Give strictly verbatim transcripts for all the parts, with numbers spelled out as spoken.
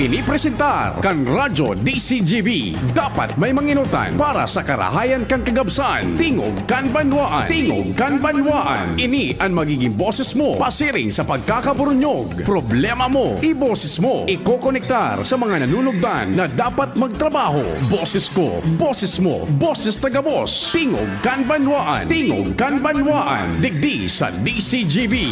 Pinipresentar kan Radyo D C G B. Dapat may manginutan para sa karahayan kan kagabsan. Tingog kan banwaan. Tingog kan banwaan. Ini an magiging boses mo pasiring sa pagkakaburunyog. Problema mo, iboses mo. Ikokonektar sa mga nanunugdan na dapat magtrabaho. Boses ko, boses mo, boses ta gabos. Tingog kan banwaan. Tingog kan banwaan. Digdi sa D C G B.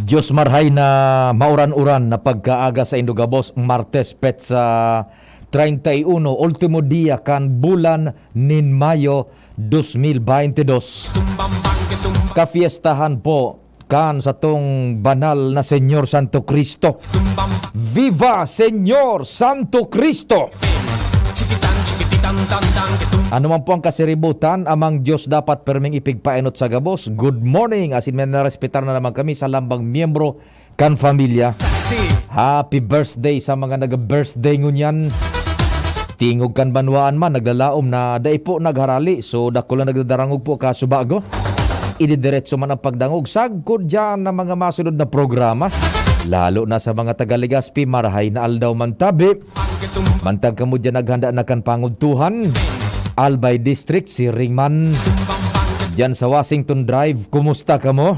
Diyos marhay na mauran-uran na pagkaaga saindo gabos, Martes, petsa treinta y uno, ultimo dia kan bulan nin Mayo dos mil baynte dos. Kafiestahan po kan satong banal na Señor Santo Cristo. Viva Señor Santo Cristo! Ano man po ang kasiributan, Amang Diyos dapat perming ipigpaenot sa gabos. Good morning! Asin may narespetar na naman kami sa lambang miyembro kan pamilya. Happy birthday sa mga nag-birthday ngunyan. Tingog kan banwaan man, naglalaom na dai po nagharali. So, dakul na nagdadarangog po, kaso bago ididiretso man ang pagdangog sagkod diyan ng mga masunod na programa. Lalo na sa mga taga Legazpi, marahay na aldaw man tabi. Mantag kamo diyan naghanda na kan pangudtuhan, Albay District, siring man. Diyan sa Washington Drive, kumusta kamo?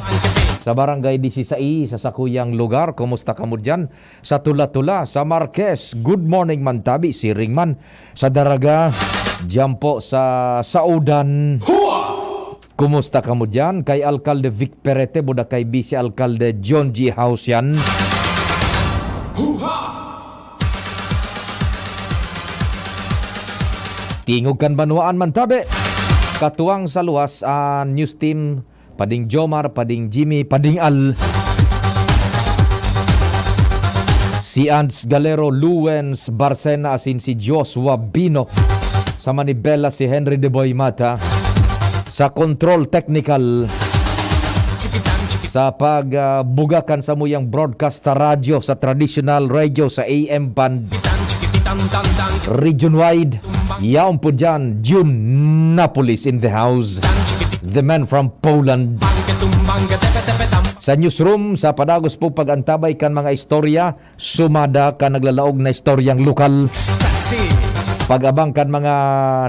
Sa Barangay Disisais, sa sakuyang lugar, kumusta kamo diyan? Sa Tula-Tula, sa Marquez, good morning man tabi, siring man. Sa Daraga, diyan po sa Saudan. Kumusta kamo diyan? Kay Alkalde Vic Perete, buda kay Vice Alkalde John G Hausian. Tingog kan banwaan man tabi. Katuwang sa luwas an news team, Pading Jomar, Pading Jimmy, Pading Al. Si Ans Galero, Luwens Barcena, asin si Joshua Bino. Sa manibela, si Henry De Boy Mata. Sa control technical, sa pag, ah, buga kan samuyang broadcast sa radyo, sa traditional radio, sa A M band, region wide, yaon po dyan, Jun Napolis in the house, the man from Poland. Sa newsroom, sa padagos po pag-antabay kan mga istorya, sumada kan naglalaog na istoryang lokal. Pag-abang kan mga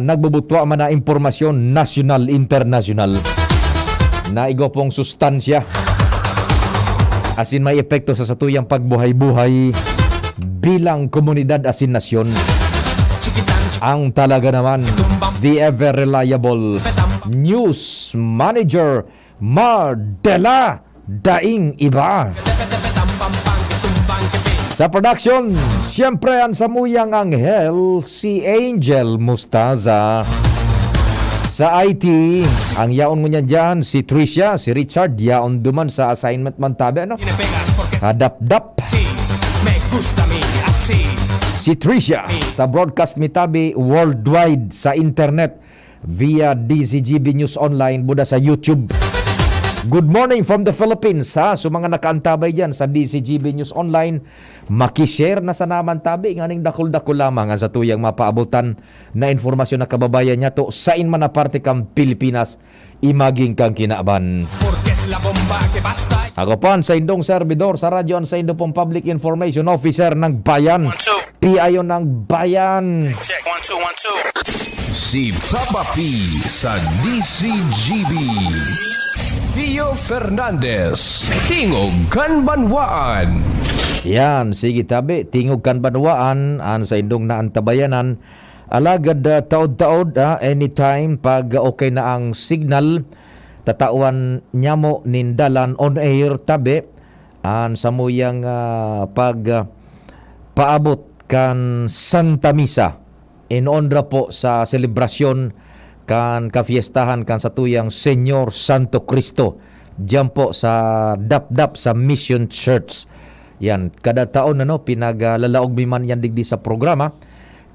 nagbubutwa man na impormasyon, nasyonal, internasyonal, na igwa pong sustansya asin may epekto sa satuyang pagbuhay-buhay bilang komunidad asin nasyon. Ang talaga naman, the ever reliable news manager, Mar de la Daing Iba. Sa production, siyempre, ang samuyang anghel, si Angel Mustaza. Sa I T, ang yaon ngunyan dyan, si Tricia, si Richard, yaon duman sa assignment man tabi, ano? Hadap-dap. Si Tricia, sa broadcast mi tabi, worldwide, sa internet, via D Z G B News Online, buda sa YouTube. Good morning from the Philippines, ha? So, mga nakaantabay dyan sa D Z G B News Online, makishare na sana man tabi, nganing dakul-dakul lamang ang satuyang mapaabotan na informasyon na kababayan niya to, sain man na parte kang Pilipinas, imaging kang kinaban. Porke es la bomba que basta. Ako po ang saindong servidor sa radyo, ang saindo pong public information officer ng bayan. One, two. P I O ng bayan. Check, one, two, one, two. Si Papa P sa D Z G B. Theo Fernandez, Tingog kan Banwaan. Yan, sige tabi, Tingog kan Banwaan, an saindong naantabayanan. Alagad, ah, taod-taod, ah, anytime, pag okay na ang signal, tatawan nyamo nin dalan on air tabi, an samuyang, ah, pag, ah, paabot kan Santa Misa in honra po sa selebrasyon kan kafiestahan kan satuyang Señor Santo Cristo, diyan po sa Dapdap sa Mission Church. Yan, kada taon, ano, pinaglalaog mi man yan digdi sa programa,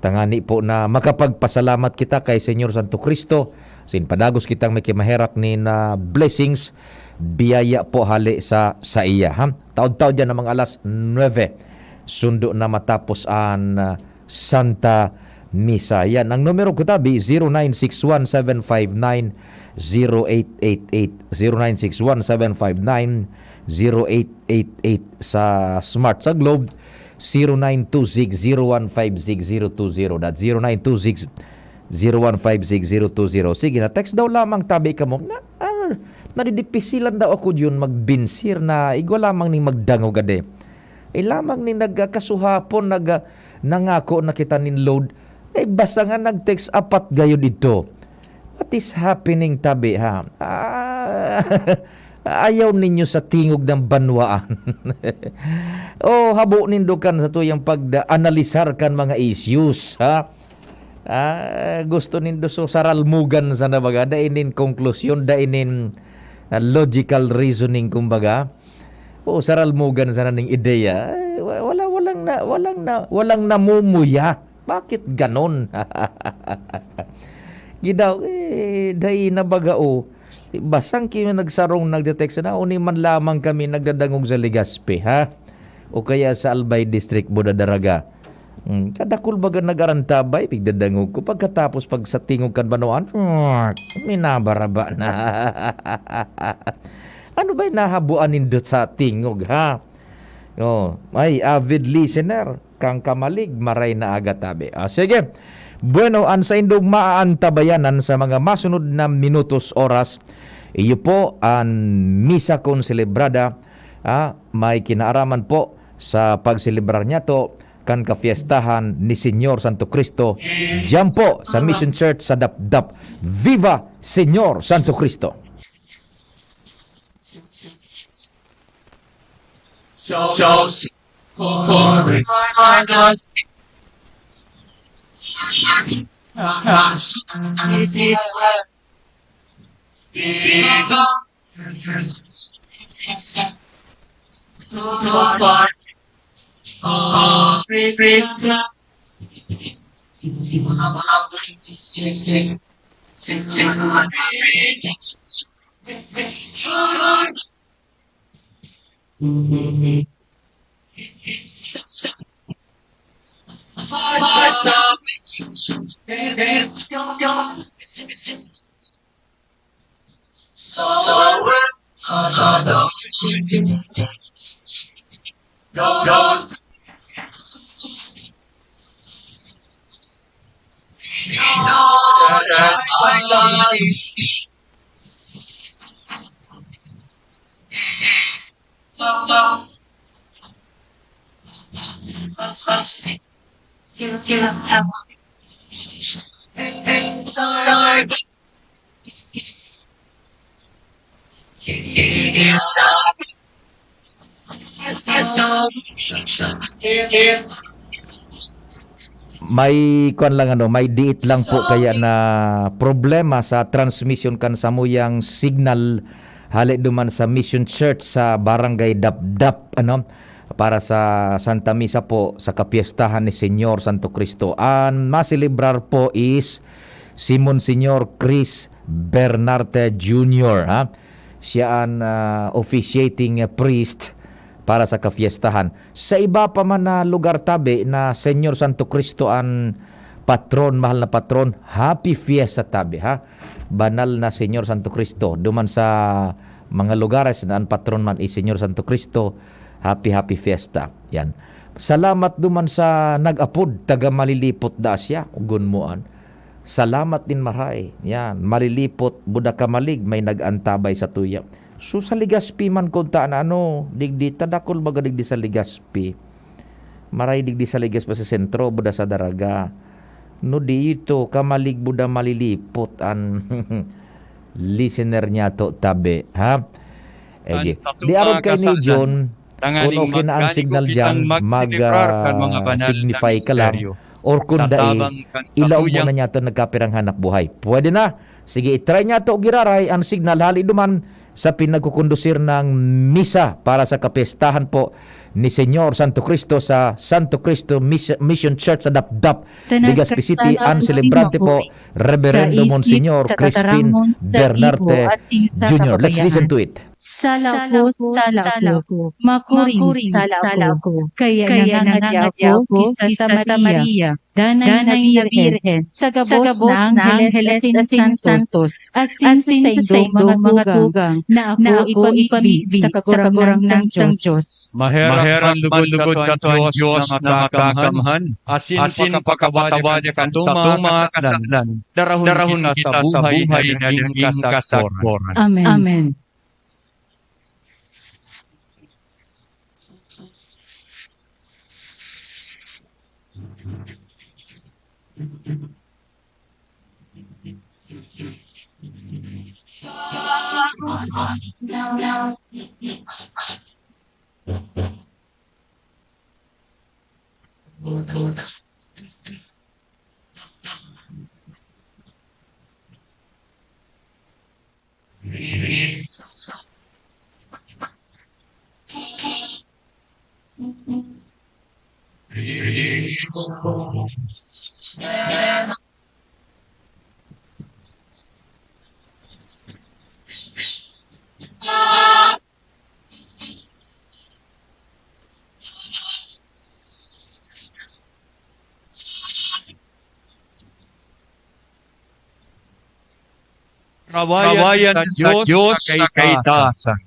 tangani po na makapagpasalamat kita kay Señor Santo Cristo, sin padagos kitang may kimaherak nin, ah, blessings, biyaya po hale sa saiya, ha? Taod-taod yan, mga alas nuebe, sundo na matapos an, ah, Santa misa. Yan, ang numero ko tabi, zero nine six one seven five nine zero eight eight eight. Zero nine six one seven five nine zero eight eight eight sa Smart. Sa Globe, zero nine two six zero one five six zero two zero. That's zero nine two six zero one five six zero two zero. Sige na, text daw lamang tabi kamo. Na, ah, nadidipisilan daw ako diyon magbinsir na igwa lamang ning magdangog ade. Ay lamang ning nagkasuhapon, nag-, nangako na kita nin load. Ay basta nga nag-text apat gayod ito. What is happening, tabi, ha? Ah, ayaw ninyo sa tingog ng banwaan. O, habo nindo kan satuyang pag-analisar kan mga issues, ha? Ah, gusto nindo so saralmugan sana baga, dai nin konklusyon, dai nin, ah, logical reasoning, kumbaga. O, saralmugan sana ning ideya. Eh, wa-, wala, walang na, walang na, walang namumuya. Bakit ganon? Gidaw, eh, dai na baga, o. Basang ki nagsarong nagte-text na, "Uni man lamang kami nagdadangog sa Legazpi, ha? O kaya sa Albay District, Buda Daraga." Hmm, kadakul baga nag-arantabay, pigdadangog ko. Pagkatapos, pag sa tingog kan banwaan, minabaraba na. Ano ba'y nahabuan nindo sa tingog, ha? Oh, ay, avid listener, kang kamalig, maray na aga tabi. Ah, sige. Bueno, an saindong maaantabayanan sa mga masunod na minutos, oras, iyo po an misa kon selebrada, ah, may kinaaraman po sa pagselebrar niyato kan kafiestahan ni Señor Santo Cristo, diyan po sa Mission Church sa Dapdap. Viva Señor Santo Cristo! So, so, so, for, for God's sake. This is what we want. So, so far, all praise God. May kwan lang, ano, may diit lang po kaya na problema sa transmission kan samuyang signal hale duman sa Mission Church sa Barangay Dapdap, ano, para sa Santa Misa po sa kapiestahan ni Señor Santo Cristo. An maselebrar po is si Monsignor Chris Bernarte Junior, ha? Siya an, ah, officiating priest para sa kapiestahan. Sa iba pa man na lugar tabi na Señor Santo Cristo an patron, mahal na patron, happy fiesta tabi, ha? Banal na Señor Santo Cristo. Duman sa mga lugares na an patron man is Señor Santo Cristo, happy, happy fiesta. Yan. Salamat duman sa nag-apod, taga Malilipot da siya, gunmoan. Salamat nin maray. Yan, Malilipot, Buda Kamalig, may nag-antabay sa tuya. So, sa Legazpi man kunta na ano, digdi, tadakol baga digdi sa Legazpi. Maray digdi sa Legazpi sa sentro, Buda sa Daraga. No dito, Kamalig, Buda, Malilipot, an listener niyato tabi, ha? Ege. Di arog kay ni John, tanganing kun okay na ang signal diyan, mag, ah, signify ka lang. Or kun dai, ilaog mo na niyato nagkapirang hanap buhay. Pwede na. Sige, i-try niyato, giraray, ang signal hali duman sa pinagkukondusir ng misa para sa kapiestahan po ni Señor Santo Cristo sa Santo Cristo Mis-, Mission Church sa Dapdap, Legazpi City. Ang selebrante po, Reverendo Monsignor Crispin Bernarte Junior. Let's listen to it. Sala ko, sala ko, makuring sala ko. Kaya nangangadi ako ki Santa Maria, danay na Birhen, sa gabos na angheles asin santos, asin sa saindong mga tugang, na ako ipamibi sa Kagurangnan tang Dios. Maherak man lugod sa Dios na Makakamhan, asin pakapatawad kan satong mga kasalan, darahon kita sa buhay na daing kasagkoran. Amen. Amen. Rawayan sa Dios sa kaitaasan.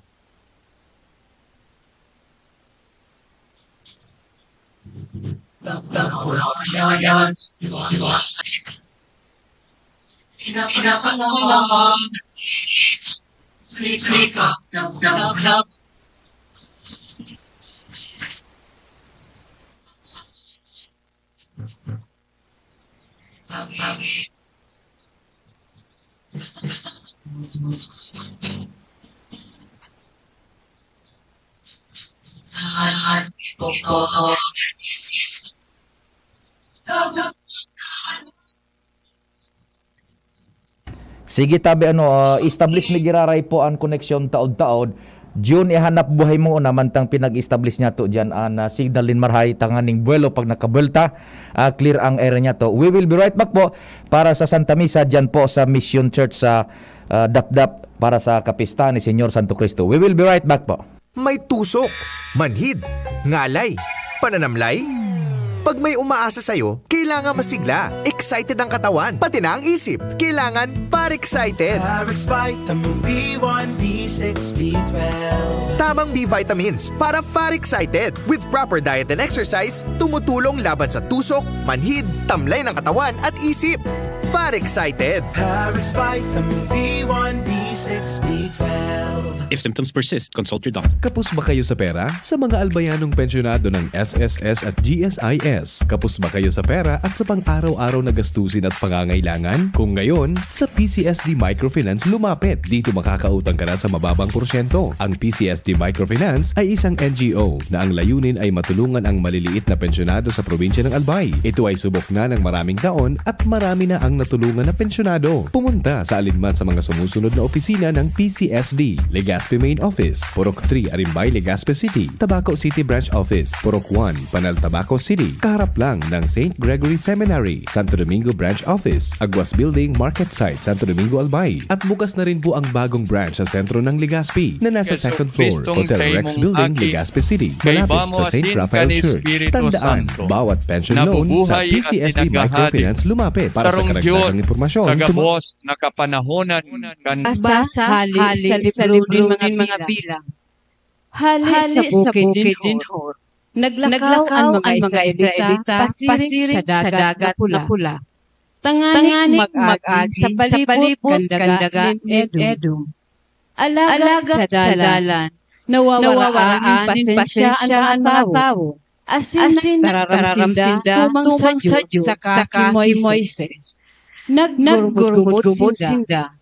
Sige, tabi, ano, ah, establish mi giraray po an koneksyon taod-taod. Jun, ihanap buhay mo na mantang pinag-establish niya to diyan an, ah, signal nin marahay tanganing buwelo pag nakabwelta, ah, clear ang area niya to. We will be right back po para sa Santa Misa diyan po sa Mission Church sa, ah, Dapdap para sa kapistahan ni Señor Santo Cristo. We will be right back po. May tusok, manhid, ngalay, pananamlay? Pag may umaasa sa'yo, kailangan masigla, excited ang katawan, pati na ang isip. Kailangan Far Excited. Far Excited. Tamang B vitamins para Far Excited. With proper diet and exercise, tumutulong laban sa tusok, manhid, tamlay ng katawan at isip. Far Excited. Far Excited. If symptoms persist, consult your doctor. Kapos ba kayo sa pera? Sa mga albayanong pensyonado ng S S S at G S I S, kapos ba kayo sa pera at sa pang-araw-araw na gastusin at pangangailangan? Kung ngayon, sa P C S D Microfinance lumapit. Dito makakautang ka na sa mababang porsyento. Ang P C S D Microfinance ay isang N G O na ang layunin ay matulungan ang maliliit na pensyonado sa probinsya ng Albay. Ito ay subok na ng maraming taon at marami na ang natulungan na pensyonado. Pumunta sa alinman sa mga sumusunod na opisina ng P C S D: Legazpi Main Office, Purok three, Arimbay, Legazpi City; Tabaco City Branch Office, Purok one, Panal, Tabaco City, kaharap lang ng Saint Gregory Seminary; Santo Domingo Branch Office, Aguas Building, Market Site, Santo Domingo, Albay. At bukas na rin po ang bagong branch sa sentro ng Legazpi, na nasa second floor, Hotel Rex Building, Legazpi City, malapit sa Saint Raphael Church. Tandaan, bawat pension loan sa P C S D Microfinance lumapit. Para sa karagdagang impormasyon, sa gabos na kapanahonan kan Basa hali sa libro nin mga Bilang. Hali sa bukid nin Hor, naglakaw an mga Israelita pasiring sa Dagat na Pula, tanganing mag-agi sa palibot kan daga nin Edom. Alagad sa dalan, nawawaraan nin pasensya an mga tawo, asin nagpararam sinda tumang sa Dios saka ki Moises. Naggurgurgumod sinda,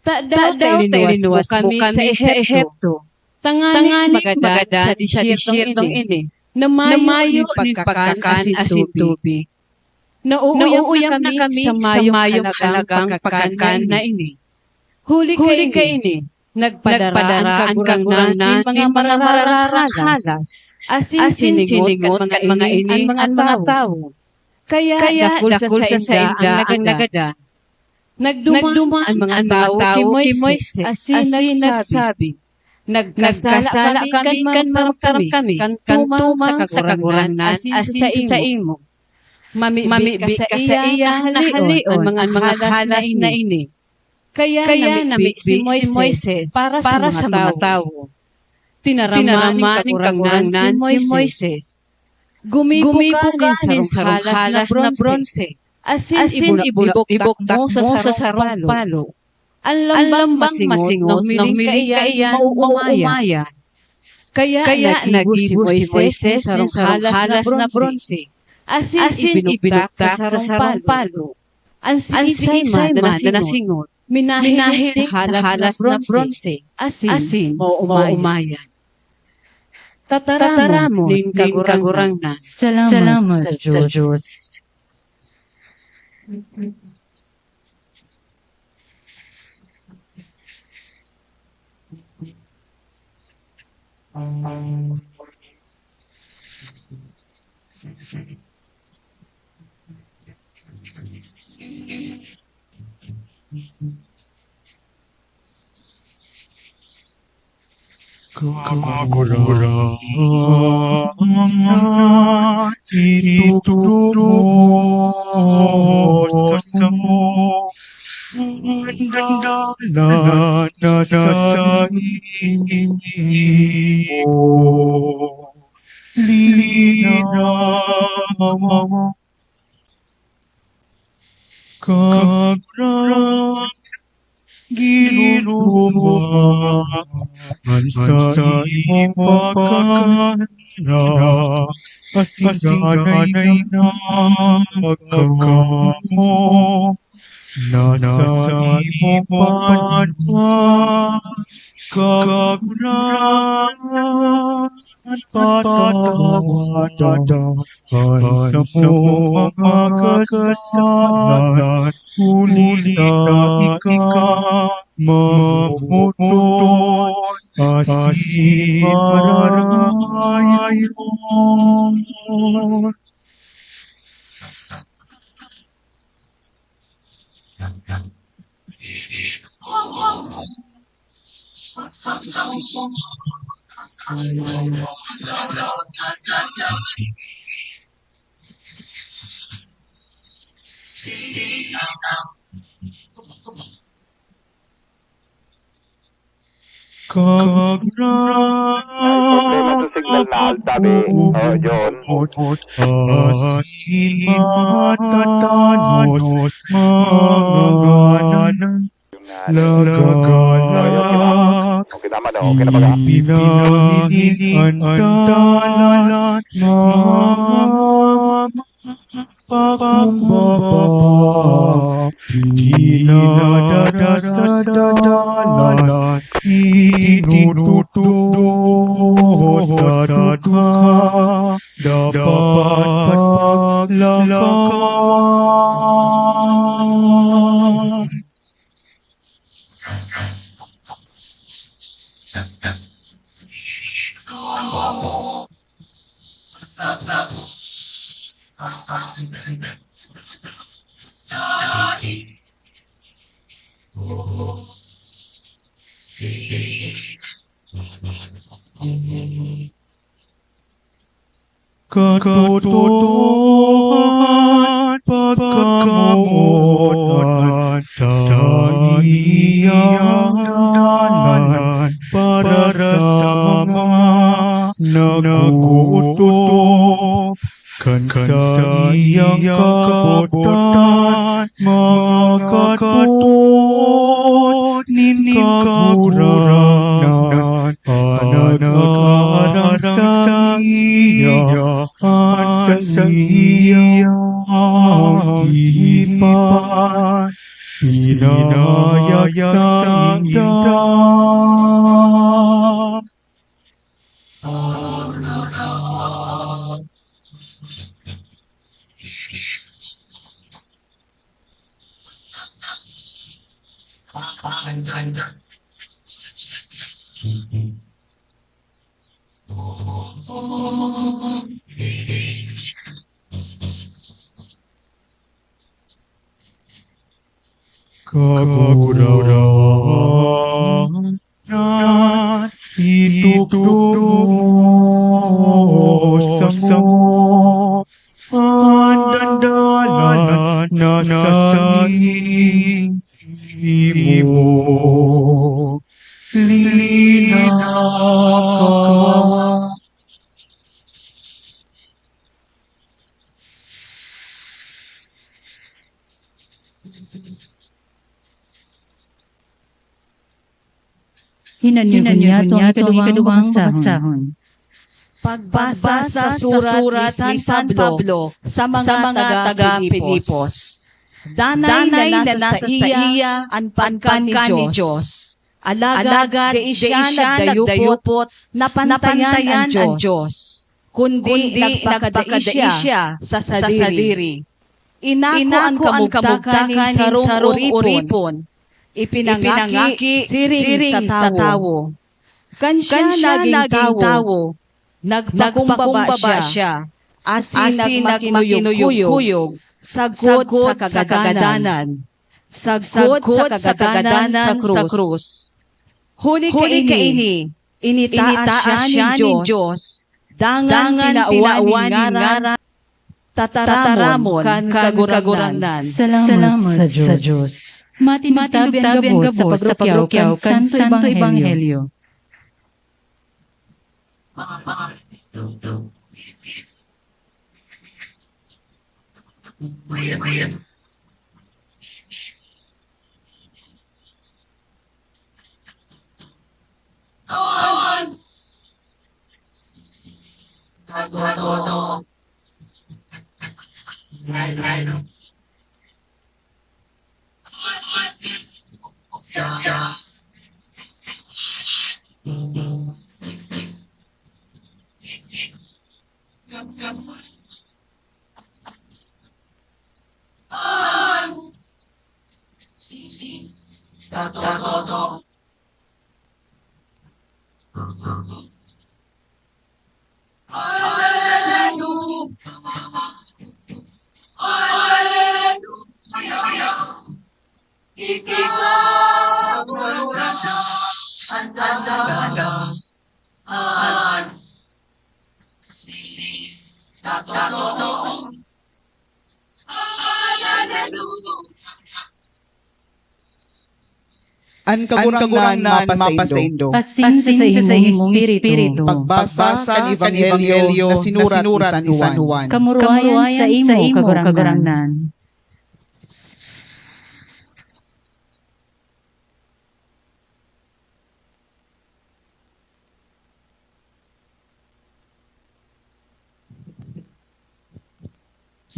"Tadaw ta ilinuwas mo kami sa Ehipto, tanganing magadan sa desyertong ini na mayo nin pagkakan asin tubig? Nauuyam na kami sa mayong halagang pagkakan na ini." Huli kaini, nagpadara an Kagurangnan nin mga mararang halas, asin siningot kan mga ini an mga tawo. Kaya dakul sa sainda an nagadan. Nagduman an mga tawo ki Moises asin nagsabi, Nagkasala kami kan magtaram kami kan tumang sa Kagurangnan asin sa saimo. Mamibi ka saiya na haleon an mga halas na ini. Kaya namibi si Moises para sa mga tawo. Tinarama nin Kagurangnan si Moises. Gumibo ka nin sarong halas na bronse, asin ibulakibok mo sa sarong palo. An lambang masingot na humiling kaiyan, mauumayan. Kaya nagibo si Moises nin sarong halas na bronse, asin ibinugtak sa sarong palo. An siisay man na nasingot, minahiling sa halas na bronse, asin mauumayan. Tataramon nin Kagurangnan. Salamat sa Diyos. Kagurangnan, itubod mo sa samo an dalan na saimo. Linawa mo, Kagurangnan, giroma an saimong pagkakanira, asin danay na pagkamo na saimong panuan, Kagurangnan, patawada an samong mga kasalan, huli ta ika mamoton asin mararayon. Ay, problema sa signal na, Altabi. Oh, John. Asin matatanos, mga Lagalag. Okay naman, oh. Okay naman, ah. Ipinahiling an dalan, mga pakumbaba. Dinadara sa dalan, itinutukdo sa dukha. Dapat paglakan. Katotoohan, pagkamoot an saiyang dalan para sa mga nag-ootop kan saiyang kabotan, mga katotoohan nin Kagurangnan, an nag-aaram saiya an saiyang tipan, pinahayag sainda. Kagurangnan, Linakaw. Hinanyogon niya itong ikaduwang basahon. Pagbasa sa surat ni San Pablo sa mga taga-Filipos. Danay na nasa saiya an pagkan ni Dios. Alagad dai siya nagdayupot na pantayan an Dios, kundi nagpakadai siya sa sadiri. Inako an kamugtakan nin sarong oripon, ipinangaki siring sa tawo. Kan siya naging tawo, nagpakumbaba siya, asin nagmakinuyog-kuyog sagkod sa kagadanan, sagkod sa kagadanan sa krus. Huli kaini, initaas siya nin Dios, dangan tinawan nin ngaran tataramon kan Kagurangnan. Salamat sa Dios. Matinugtabi an gabos sa pagrukyaw kan Santo Ebanghelyo. An Kagurangnan mapasaindo. Asin sa saimong espiritu. Pagbasa kan Ebanghelyo na sinurat ni San Juan. Kamuruayan saimo, Kagurangnan.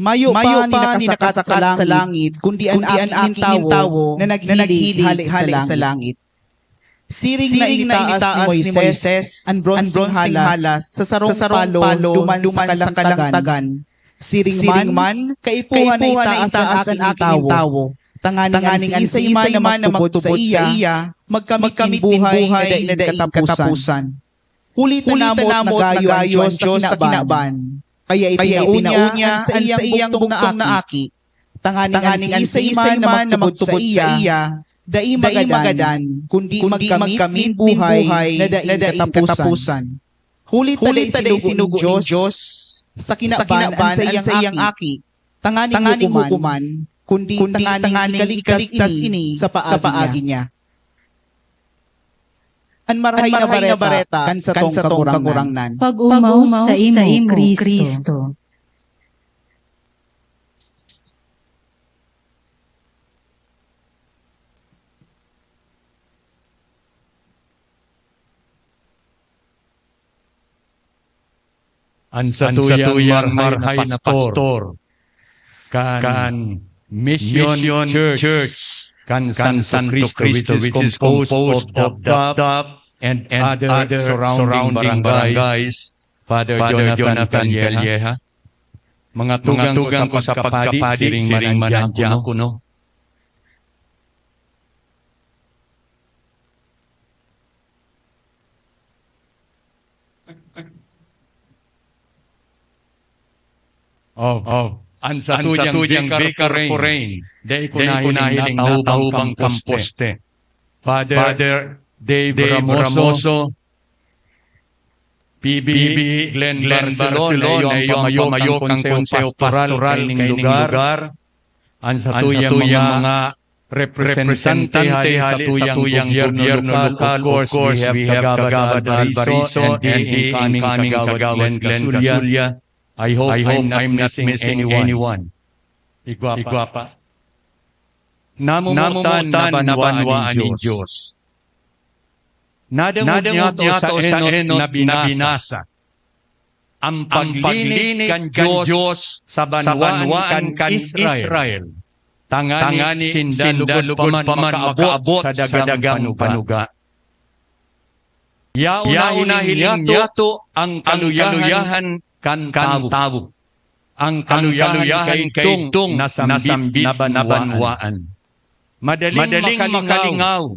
Mayo pa nin nakasakat sa langit, kundi an Aki nin Tawo na naghilig hale sa langit. Siring na initaas ni Moises an bronseng halas sa sarong palo duman sa kalangtagan. Siring man, kaipuhan na itaas an Aki nin Tawo, tanganing an siisay man na magtubod saiya magkamit nin buhay na daing kataposan. Huli ta namot nagayo an Dios sa kinaban, kaya itinao niya an saiyang bugtong na Aki, tanganing an siisay man na magtubod saiya, dai magadan, kundi magkamit nin buhay na daing kataposan. Huli ta dai sinugo nin Dios sa kinaban an saiyang Aki, tanganing hukoman, kundi tanganing ikaligtas ini sa paagi niya. An Marahay na Bareta kan satong Kagurangnan. Pag-omaw saimo, Cristo. An satuyang marahay na pastor kan Mission Church kan Santo Cristo, which is composed of Dapdap and other surrounding barangays, Father Jonathan Calleja. Mga tugang ko sa pagkapadi, siring man an diakono. Oh, oh. An satuyang Vicar for Rain, dai ko nahiling natahubang kan poste. Father Dave Ramoso, P B Glenn Barcelona, na iyo an pamayo kan Konseho Pastoral kaining lugar. An satuyang mga representante hali sa tuyang gobyerno lokal. Of course, we have Kagawad Albarizo and the incoming Kagawad Glenn Casulya. I hope I'm not missing anyone. Igwa pa. Namomotan na banwaan nin Dios. Nadangog niyato sa enot na binasa an paglinig kan Dios sa banwaan kan Israel, tangani sinda lugod pa man makaabot sa dagang panuga. Yaon na hiling niyato an kaluyahan kan tawo, an kaluyahan kaidtong nasambit na banwaan. Madaling makalingaw.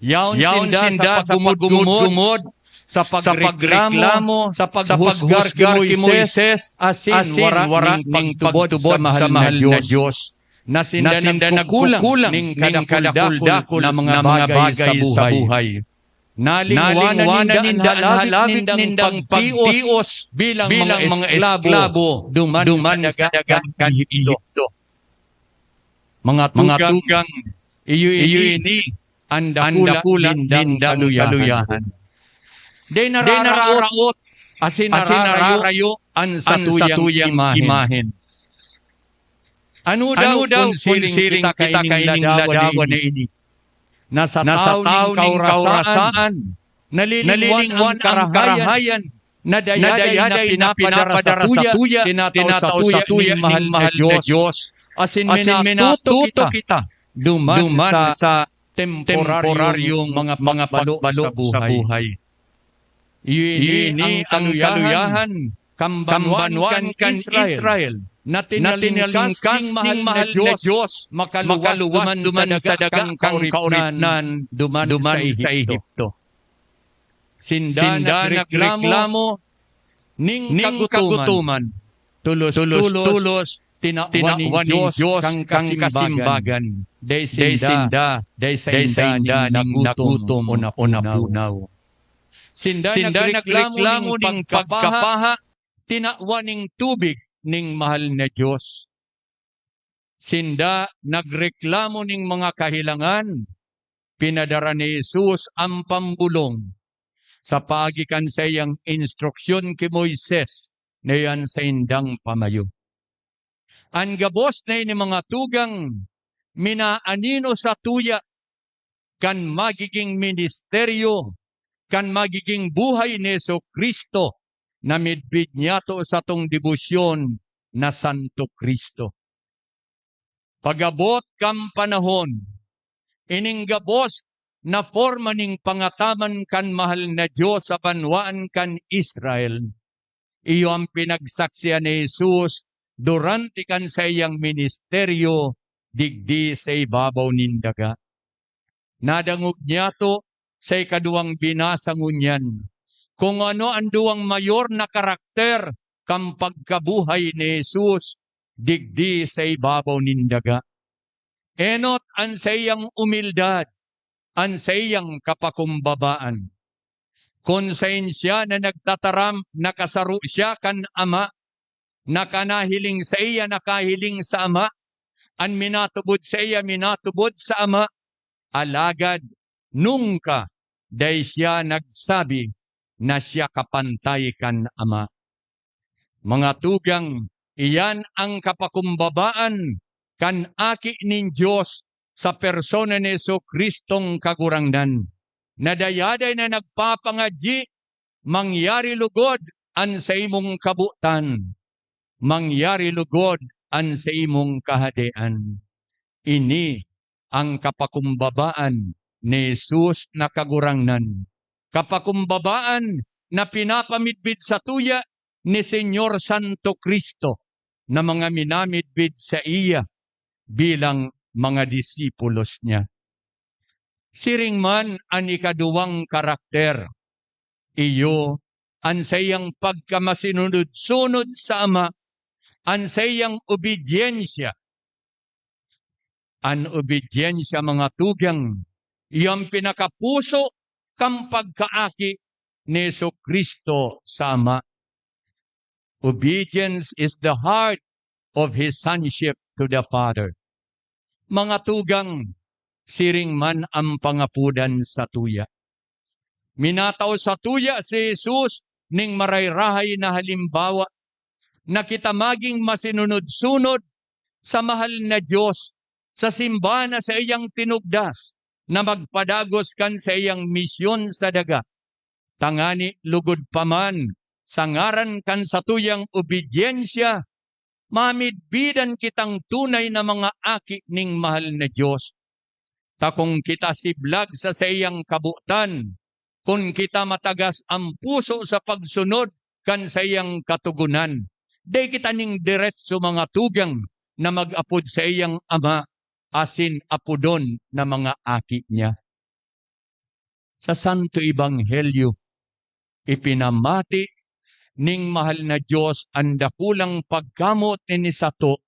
Yaon sinda sa pagmumod-gumod, sa pagreklamo, sa paghusgar ki Moises, asin wara ning pagtubod sa mahal na Dios, na sinda nagkukulang ning kadakul-dakul na mga bagay sa buhay. Nalingwanan ninda an halawit nindang pagtios bilang mga esklabo duman sa daga kan Ehipto. Mga tugang, iyo ini an dakula nindang kaluyahan. Dai nararaot asin nararayo an satuyang imahen. Ano daw kun siring kita kaining ladawan na ini? Na sa taon nin kaurasaan, nalilingwan an karahayan na dayaday na pinapadara satuya, tinatao satuya nin mahal na Dios. Asin minatuto kita duman sa temporaryong mga pagbalo sa buhay. Iyo ini an kaluyahan kan banwaan kan Israel, na tinalingkas nin mahal na Dios, makaluwas duman sa daga kan kaoripnan duman sa Ehipto. Sinda nagreklamo nin kagutoman, tolos-tolos tinawan nin Dios kan kasimbagan. Dai sinda, dai sainda nin nagutom o napunaw. Sinda nagreklamo nin pagkapaha, tinawan nin tubig nin mahal na Dios. Sinda nagreklamo nin mga kahelangan, pinadara ni Jesus an pambolong sa paagi kan saiyang instruksyon ki Moises na iyo an saindang pamayo. An gabos na ini, mga tugang, minaanino satuya kan magiging ministeryo, kan magiging buhay ni Jesu-Cristo na midbid niyato satong debosyon na Santo Cristo. Pag-abot kan panahon, ining gabos na forma nin pangataman kan mahal na Dios sa banwaan kan Israel, iyo an pinagsaksian ni Jesus durante kan saiyang ministeryo digdi sa ibabaw nin daga. Nadangog niyato sa ikaduwang binasa ngunyan kung ano an duwang mayor na karakter kan pagkabuhay ni Jesus digdi sa ibabaw nin daga. Enot an saiyang umildad, an saiyang kapakumbabaan. Kun saen siya na nagtataram, nakasaro siya kan Ama, na kan nahiling saiya nakahiling sa Ama, an minatubod saiya minatubod sa Ama, alagad nungka dai siya nagsabi na siya kapantay kan Ama. Mga tugang, iyan an kapakumbabaan kan Aki nin Dios sa persona ni Jesu-Cristong Kagurangnan, na dayaday na nagpapangadyi, "Mangyari lugod an saimong kabotan, mangyari lugod an saimong kahadean." Ini an kapakumbabaan ni Jesus na Kagurangnan, kapakumbabaan na pinapamidbid satuya ni Señor Santo Cristo na mga minamidbid saiya bilang mga disipulos niya. Siring man an ikaduwang karakter, iyo an saiyang pagkamasinunod-sunod sa Ama, an saiyang obedyensya. An obedyensya, mga tugang, iyo an pinakapuso kan pagkaaki ni Jesu-Cristo sa Ama. Obedience is the heart of his sonship to the Father. Mga tugang, siring man an pangapodan satuya. Minatao satuya si Jesus ning marahay-rahay na halimbawa na kita magin masinunod-sunod sa mahal na Dios, sa simbahan na saiyang tinugdas na magpadagos kan saiyang misyon sa daga. Tangani lugod pa man sa ngaran kan satuyang obedyensya, mamidbidan kitang tunay na mga aki ning mahal na Dios. Ta kun kita siblag sa saiyang kabotan, kun kita matagas an puso sa pagsunod kan saiyang katogonan, dai kita nin deretso, mga tugang, na mag-apod saiyang ama asin apodon na mga aki niya. Sa Santo Ebanghelyo, ipinamati ning mahal na Dios an dakulang pagkamoot nin sato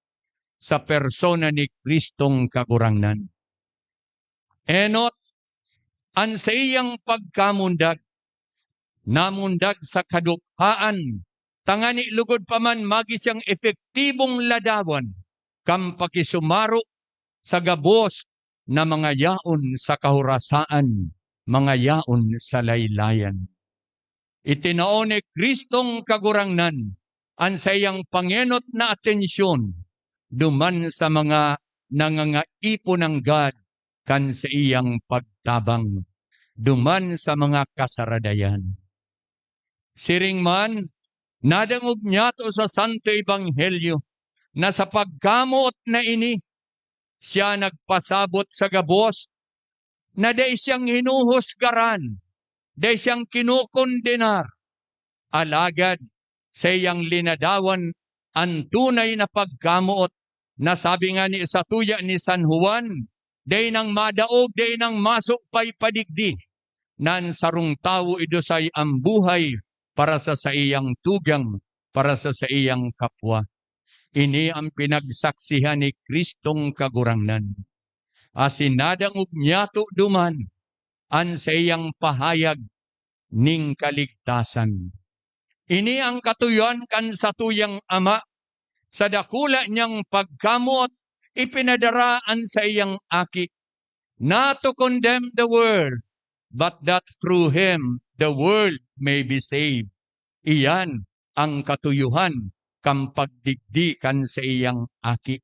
sa persona ni Kristong Kagurangnan. Enot, an saiyang pagkamundag, namundag sa kadukhaan, tangani lugod pa man magin siyang epektibong ladawan kan pakisumaro sa gabos na mga yaon sa kahorasaan, mga yaon sa laylayan. Itinao ni Kristong Kagurangnan an saiyang pangenot na atensyon duman sa mga nangangaipo nanggad kan saiyang pagtabang, duman sa mga kasaradayan. Siring man, nadangog niyato sa Santo Ebanghelyo na sa pagkamoot na ini, siya nagpasabot sa gabos na dai siyang hinuhusgaran, dai siyang kinokondenar. Alagad saiyang linadawan an tunay na pagkamoot na sabi ngani satuya ni San Juan, dai nang madaog, dai nang masupay pa digdi, na an sarong tawo idusay an buhay para sa saiyang tugang, para sa saiyang kapwa. Ini an pinagsaksihan ni Kristong Kagurangnan. Asin nadangog niyato duman an saiyang pahayag nin kaligtasan. Ini an katuyohan kan satuyang Ama, sa dakula niyang pagkamoot, ipinadara an saiyang Aki, not to condemn the world, but that through him the world may be saved. Iyan an katuyohan kan pagdigdi kan saiyang Aki.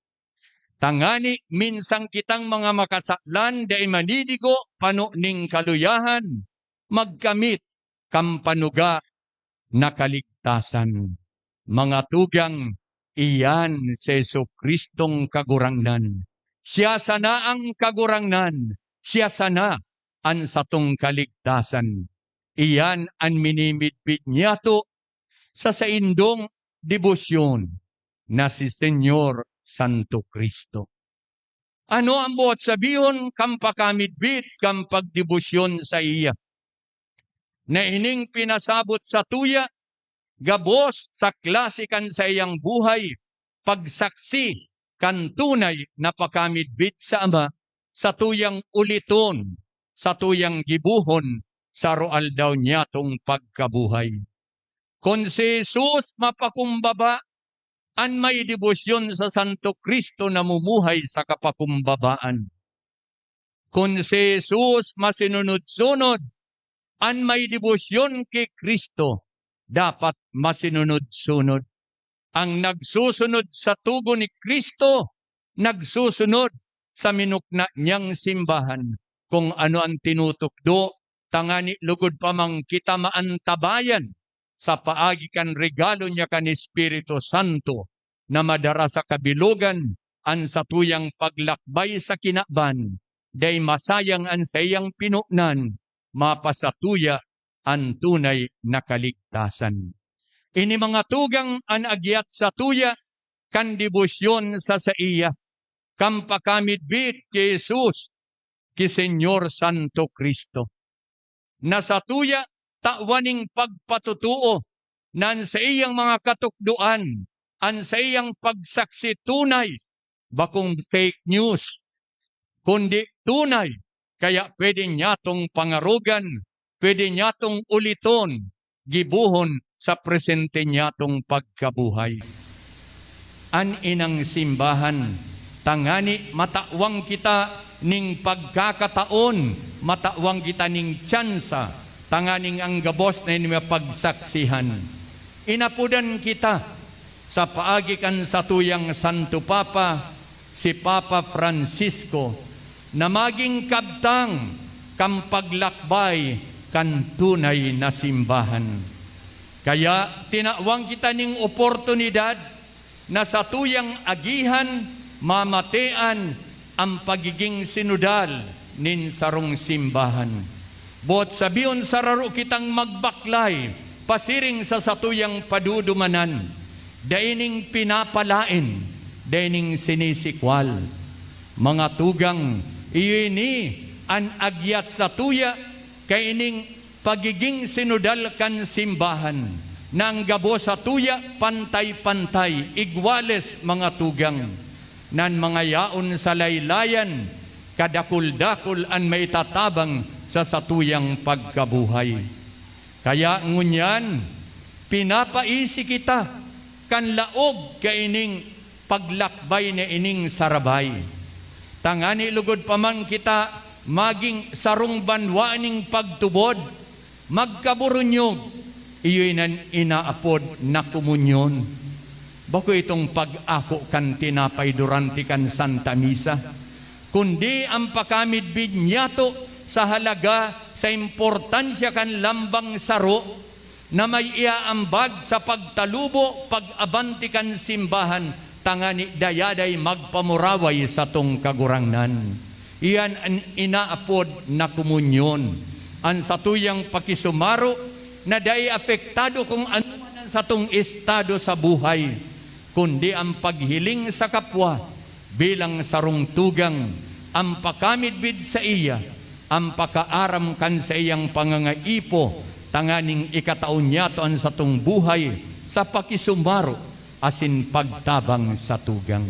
Tangani, minsan kitang mga makasalan dai manidigo pano nin kaluyahan, magkamit kan panuga na kaligtasan. Mga tugang, iyan si Jesu-Cristong Kagurangnan. Siya sana an Kagurangnan, siya sana an satong kaligtasan. Iyan an minimidbid niyato sa saindong debosyon na si Señor Santo Cristo. Ano an buot sabihon kan pakamidbid kan pagdebosyon saiya? Na ining pinasabot satuya, gabos sa klase kan saiyang buhay, pagsaksi kan tunay na pakamidbid sa Ama, satuyang uliton, satuyang gibohon sa aroaldaw niyatong pagkabuhay. Kun si Jesus mapakumbaba, an may debosyon sa Santo Cristo namumuhay sa kapakumbabaan. Kun si Jesus masinunod-sunod, an may debosyon ki Cristo dapat masinunod-sunod. An nagsusunod sa tugon ni Cristo, nagsusunod sa minukna niyang simbahan. Kun ano an tinutukdo, tangani lugod pa man kita maantabayan sa paagi kan regalo niya kan Espiritu Santo, na madara sa kabilogan an satuyang paglakbay sa kinaban, dai masayang an saiyang pinonan, mapasatuya an tunay na kaligtasan. Ini, mga tugang, an agyat satuya kan debosyon sa saiya, kan pakamidbid ki Jesus, ki Señor Santo Cristo. Na satuya, tawan nin pagpatotoo na an saiyang mga katukdoan, an saiyang pagsaksi tunay, bakong fake news, kundi tunay, kaya pwede niyatong pangarogan, pwede niyatong uliton, gibohon sa presente niyatong pagkabuhay. An inang simbahan, tangani matawan kita nin pagkakataon, matawan kita nin tsansa, tanganing an gabos na ini mapagsaksihan. Inapodan kita sa paagi kan satuyang Santo Papa, si Papa Francisco, na magin kabtang kan paglakbay kan tunay na simbahan. Kaya tinawan kita nin oportunidad na satuyang agihan, mamatean an pagigin sinodal nin sarong simbahan. Boot sabihon, sararo kitang magbaklay pasiring sa satuyang padudumanan, dai nin pinapalaen, dai nin sinisikwal. Mga tugang, iyo ini an agyat satuya kaining pagigin sinodal kan simbahan, na an gabos satuya pantay-pantay, iguales, mga tugang, na an mga yaon sa laylayan, kadakul-dakul an maitatabang sa satuyang pagkabuhay. Kaya ngunyan, pinapaisi kita kan laog kaining paglakbay na ining sarabay, tangani lugod pa man kita magin sarong banwa nin pagtubod, magkaburunyog, iyo iyan inaapod na komunyon. Bako itong pag-ako kan tinapay durante kan Santa Misa, kundi an pakamidbid niyato sa halaga, sa importansya kan lambang saro, na may iaambag sa pagtalubo, pag-abanti kan simbahan, tangani dayaday magpamuraway satong Kagurangnan. Iyan an inaapod na komunyon, an satuyang pakisumaro na dai apektado kung ano man an satong estado sa buhay, kundi an paghiling sa kapwa bilang sarong tugang, an pakamidbid saiya, an pakaaram kan saiyang pangangaipo, tanganing ikatao niyato an satong buhay sa pakisumaro asin pagtabang sa tugang.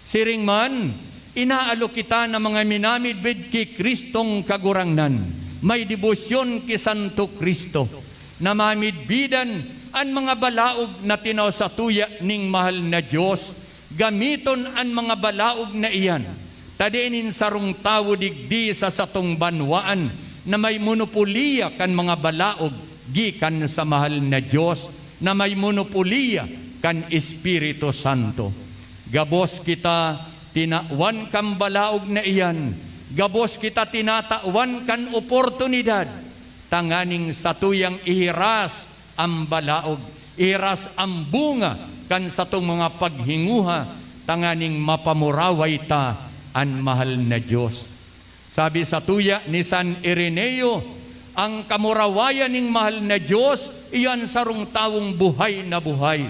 Siring man, inaalok kita na mga minamidbid ki Cristong Kagurangnan, may debosyon ki Santo Cristo, na mamidbidan an mga balaog na tinao satuya ning mahal na Dios, gamiton an mga balaog na iyan, ta dai nin sarong tawo digdi sa satong banwaan na may monopoliya kan mga balaog gikan sa mahal na Dios, na may monopoliya kan Espiritu Santo. Gabos kita tinawan kan balaog na iyan, gabos kita tinatawan kan oportunidad tanganing satuyang ihiras an balaog, ihiras an bunga kan satong mga paghinguha, tanganing mapamuraway ta an mahal na Dios. Sabi satuya ni San Ireneo, "An kamurawayan nin mahal na Dios, iyan sarong tawong buhay na buhay."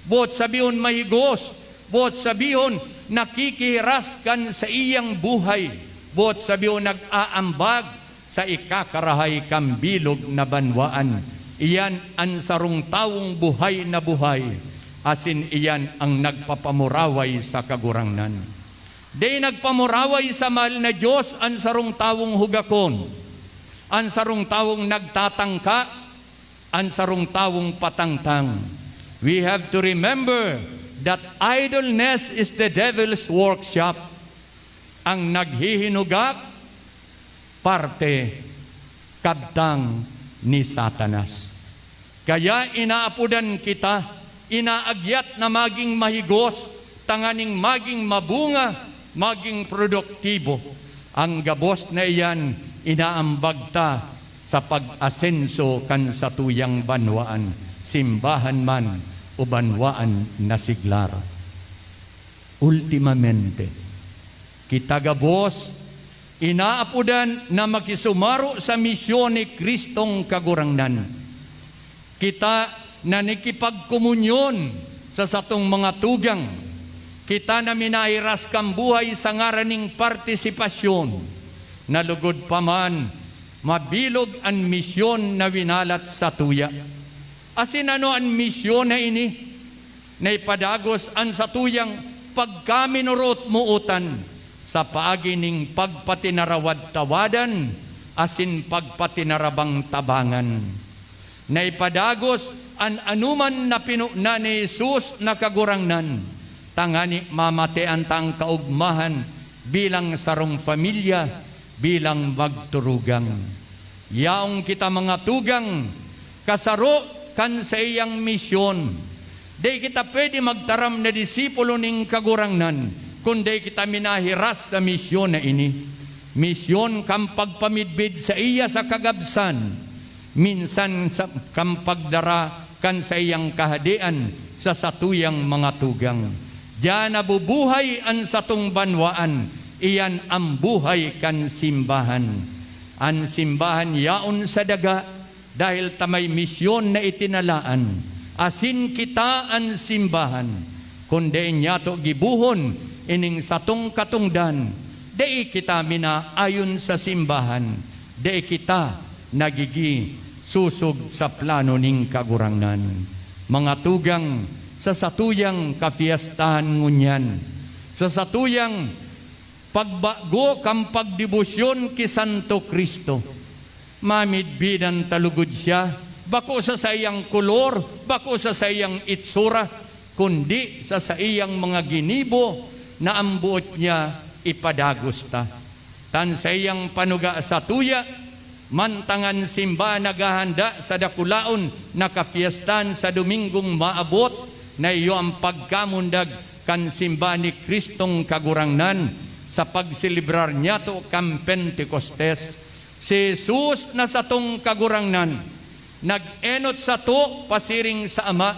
Boot sabihon, mahigos, boot sabihon, nakikihiras kan saiyang buhay, boot sabihon, nag-aambag sa ikakarahay kan bilog na banwaan. Iyan an sarong tawong buhay na buhay, asin iyan an nagpapamuraway sa Kagurangnan. Dai nagpamuraway sa mahal na Dios an sarong tawong hugakon, an sarong tawong nagtatangka, an sarong tawong patangtang. We have to remember that idleness is the devil's workshop. Ang naghihinugak, parte, kabtang ni Satanas. Kaya inaapodan kita, inaagyat na magin mahigos, tanganing magin mabunga, magin produktibo. Ang gabos na iyan, inaambag ta sa pag-asenso kan satuyang banwaan, simbahan man o banwaan na siglar. Ultimamente, kita gabos inaapodan na makisumaro sa misyon ni Cristong Kagurangnan. Kita na nakipagkomunyon sa satong mga tugang. Kita na minahiras kan buhay sa ngaran nin partisipasyon, na lugod pa man mabilog an misyon na winalat satuya. Asin ano an misyon na ini? Na ipadagos an satuyang pagkaminorot-mootan sa paagi nin pagpatinarawad-tawadan asin pagpatinarabang-tabangan. Na ipadagos an anoman na pinonan ni Jesus na Kagurangnan, tangani mamatean ta an kaogmahan bilang sarong pamilya, bilang magturugang. Yaon kita, mga tugang, kasaro kan saiyang misyon. Dai kita pwede magtaram na disipulo nin Kagurangnan kun dai kita minahiras sa misyon na ini. Misyon kan pagpamidbid saiya sa kagabsan, minsan sa, kan pagdara kan saiyang Kahadean sa satuyang mga tugang. Diyan nabubuhay an satong banwaan, iyan an buhay kan simbahan. An simbahan yaon sa daga, dahel ta may misyon na itinalaan, asin kita an simbahan. Kun dai niyato gibohon ining satong katongdan, dai kita minaayon sa simbahan, dai kita nagigi sosog sa plano nin Kagurangnan. Mga tugang, sa satuyang kapiestahan ngunyan, sa satuyang pagbago kan pagdebosyon ki Santo Cristo, mamidbidan ta lugod siya, bako sa saiyang kolor, bako sa saiyang itsura, kundi sa saiyang mga ginibo na an boot niya ipadagos ta. Tan saiyang panuga satuya, mantang an simbahan naghahanda sa dakulaon na kapiestahan sa Domingong maabot, na iyo an pagkamundag kan simbahan ni Cristong Kagurangnan sa pagselebrar niyato kan Pentecostes. Si Jesus na satong Kagurangnan, nag-enot sato pasiring sa Ama,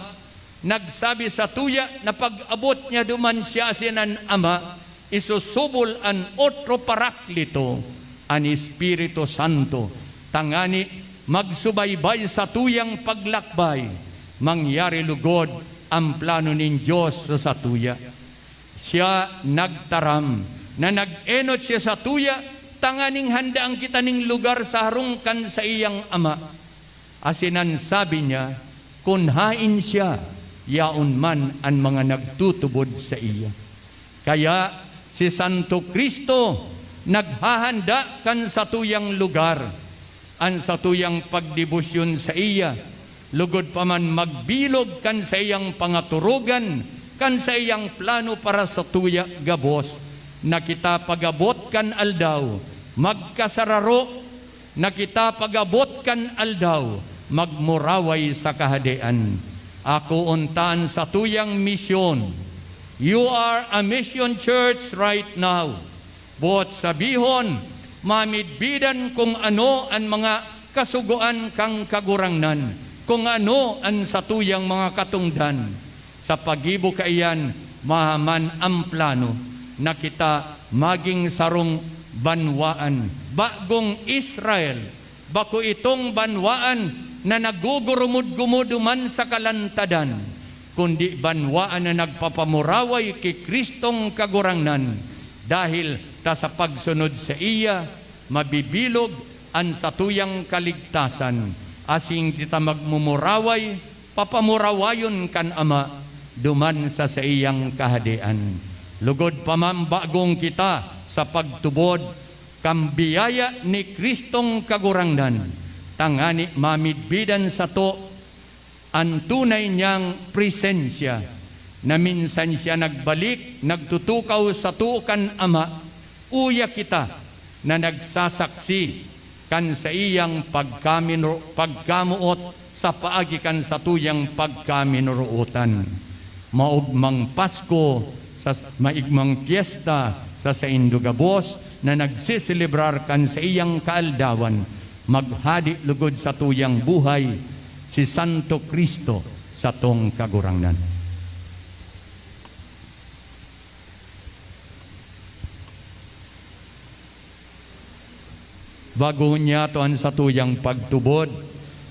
nagsabi satuya na pag-abot niya duman siya asin an Ama, isusubol an otro Paraklito, an Espiritu Santo, tangani magsubaybay satuyang paglakbay, mangyari lugod an plano nin Dios sa satuya. Siya nagtaram na nag-enot siya satuya tanganing handaan kita nin lugar sa harong kan saiyang Ama. Asin an sabi niya, kun haen siya, yaon man an mga nagtutubod saiya. Kaya si Santo Cristo naghahanda kan satuyang lugar, an satuyang pagdebosyon saiya, lugod pa man magbilog kan saiyang pangaturogan, kan saiyang plano para satuya gabos, na kita pag-abot kan aldaw, magkasararo, na kita pag-abot kan aldaw, magmuraway sa Kahadean. Akoon ta an satuyang misyon. You are a mission church right now. Boot sabihon, mamidbidan kun ano an mga kasugoan kan Kagurangnan, kun ano an satuyang mga katongdan. Sa paggibo kaiyan, mahaman an plano na kita magin sarong banwaan, bagong Israel, bako itong banwaan na nagugurumod-gumod duman sa kalantadan, kundi banwaan na nagpapamuraway ki Cristong Kagurangnan, dahil ta sa pagsunod saiya, mabibilog an satuyang kaligtasan, asin kita magmumuraway, papamurawayon kan Ama duman sa saiyang Kahadean. Lugod pa man, bagong kita sa pagtubod kan biyaya ni Cristong Kagurangnan, tangani mamidbidan sato an tunay niyang presensya, na minsan siya nagbalik, nagtutukaw sato kan Ama, uya kita na nagsasaksi kan saiyang pagkamino-, pagkamoot sa paagi kan satuyang pagkaminurootan. Maogmang Pasko, sa maigmang pyesta sa saindo gabos na nagseselebrar kan saiyang kaaldawan. Maghade lugod satuyang buhay si Santo Cristo, satong Kagurangnan. Bago niyato an satuyang pagtubod,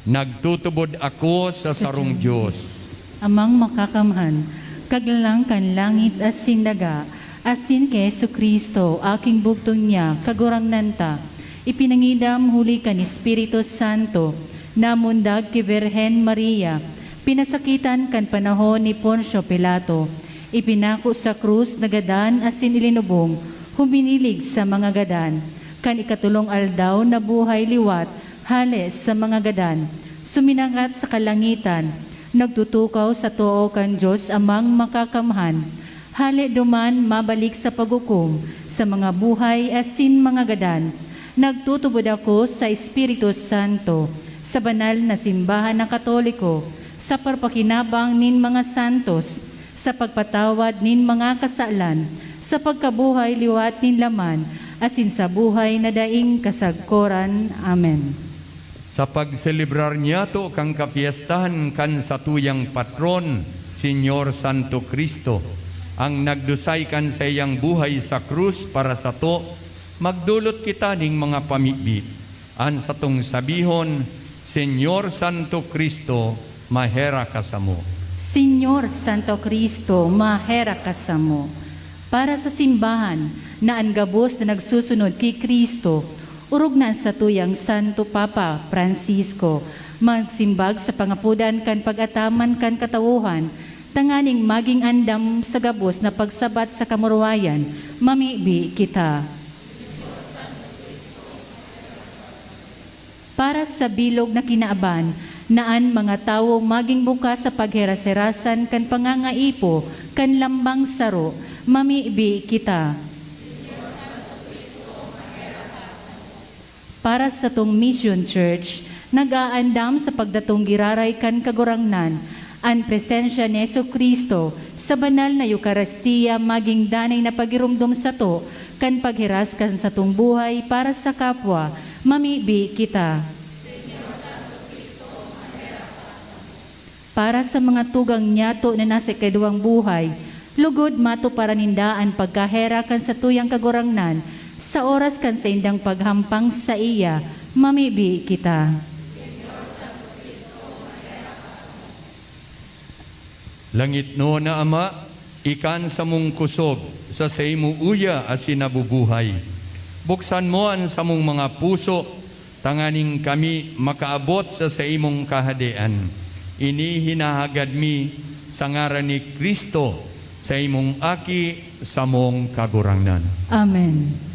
nagtutubod ako sa sarong Dios. Amang Makakamhan, Kaglalang kan langit asin daga, asin ki Jesu-Cristo, aking bugtong niya, Kagurangnan ta, ipinangidam huli kan Espiritu Santo, namundag ki Birhen Maria, pinasakitan kan panahon ni Poncio Pilato, ipinako sa krus, nagadan asin ilinubong, huminilig sa mga gadan. Kan ikatolong aldaw, nabuhay liwat hale sa mga gadan, suminakat sa kalangitan, nagtutukaw sa too kan Dios Amang Makakamhan. Hale duman mabalik sa paghukom sa mga buhay asin mga gadan, nagtutubod ako sa Espiritu Santo, sa banal na simbahan na Katoliko, sa pagpakinabang nin mga santos, sa pagpatawad nin mga kasalan, sa pagkabuhay liwat nin laman, asin sa buhay na daing kasagkoran. Amen. Sa pagselebrar niyato kan kapyestahan kan satuyang patron, Señor Santo Cristo, ang nagdusay kan saiyang buhay sa krus para sato, magdolot kita nin mga pamibi. An satong sabihon, Señor Santo Cristo, maherak ka samo. Señor Santo Cristo, maherak ka samo. Para sa simbahan na an gabos na nagsusunod ki Cristo, orog na an satuyang Santo Papa, Francisco, magsimbag sa pangapodan kan pag-ataman kan katawohan, tanganing magin andam sa gabos na pagsabat sa kamurawayan, mamibi kita. Para sa bilog na kinaban na an mga tawo magin bukas sa pagheras-herasan kan pangangaipo kan lambang saro, mamibi kita. Para satong Mission Church, nag-aandam sa pagdatong giraray kan Kagurangnan, an presensya ni Jesu-Cristo sa banal na Eukaristia magin danay na pagiromdom sato kan paghiras kan satong buhay para sa kapwa, mamibi kita. Para sa mga tugang niyato na nasa ikaduwang buhay, lugod matuparan ninda an pagkaherak kan satuyang Kagurangnan sa oras kan saindang paghampang saiya, mamibi kita. Langitnon na Ama, ika an samong kosog sa saimo uya asin nabubuhay. Buksan mo an samong mga puso tanganing kami makaabot sa saimong Kahadean. Ini hinahagad mi sa ngaran ni Cristo, saimong Aki, samong Kagurangnan. Amen.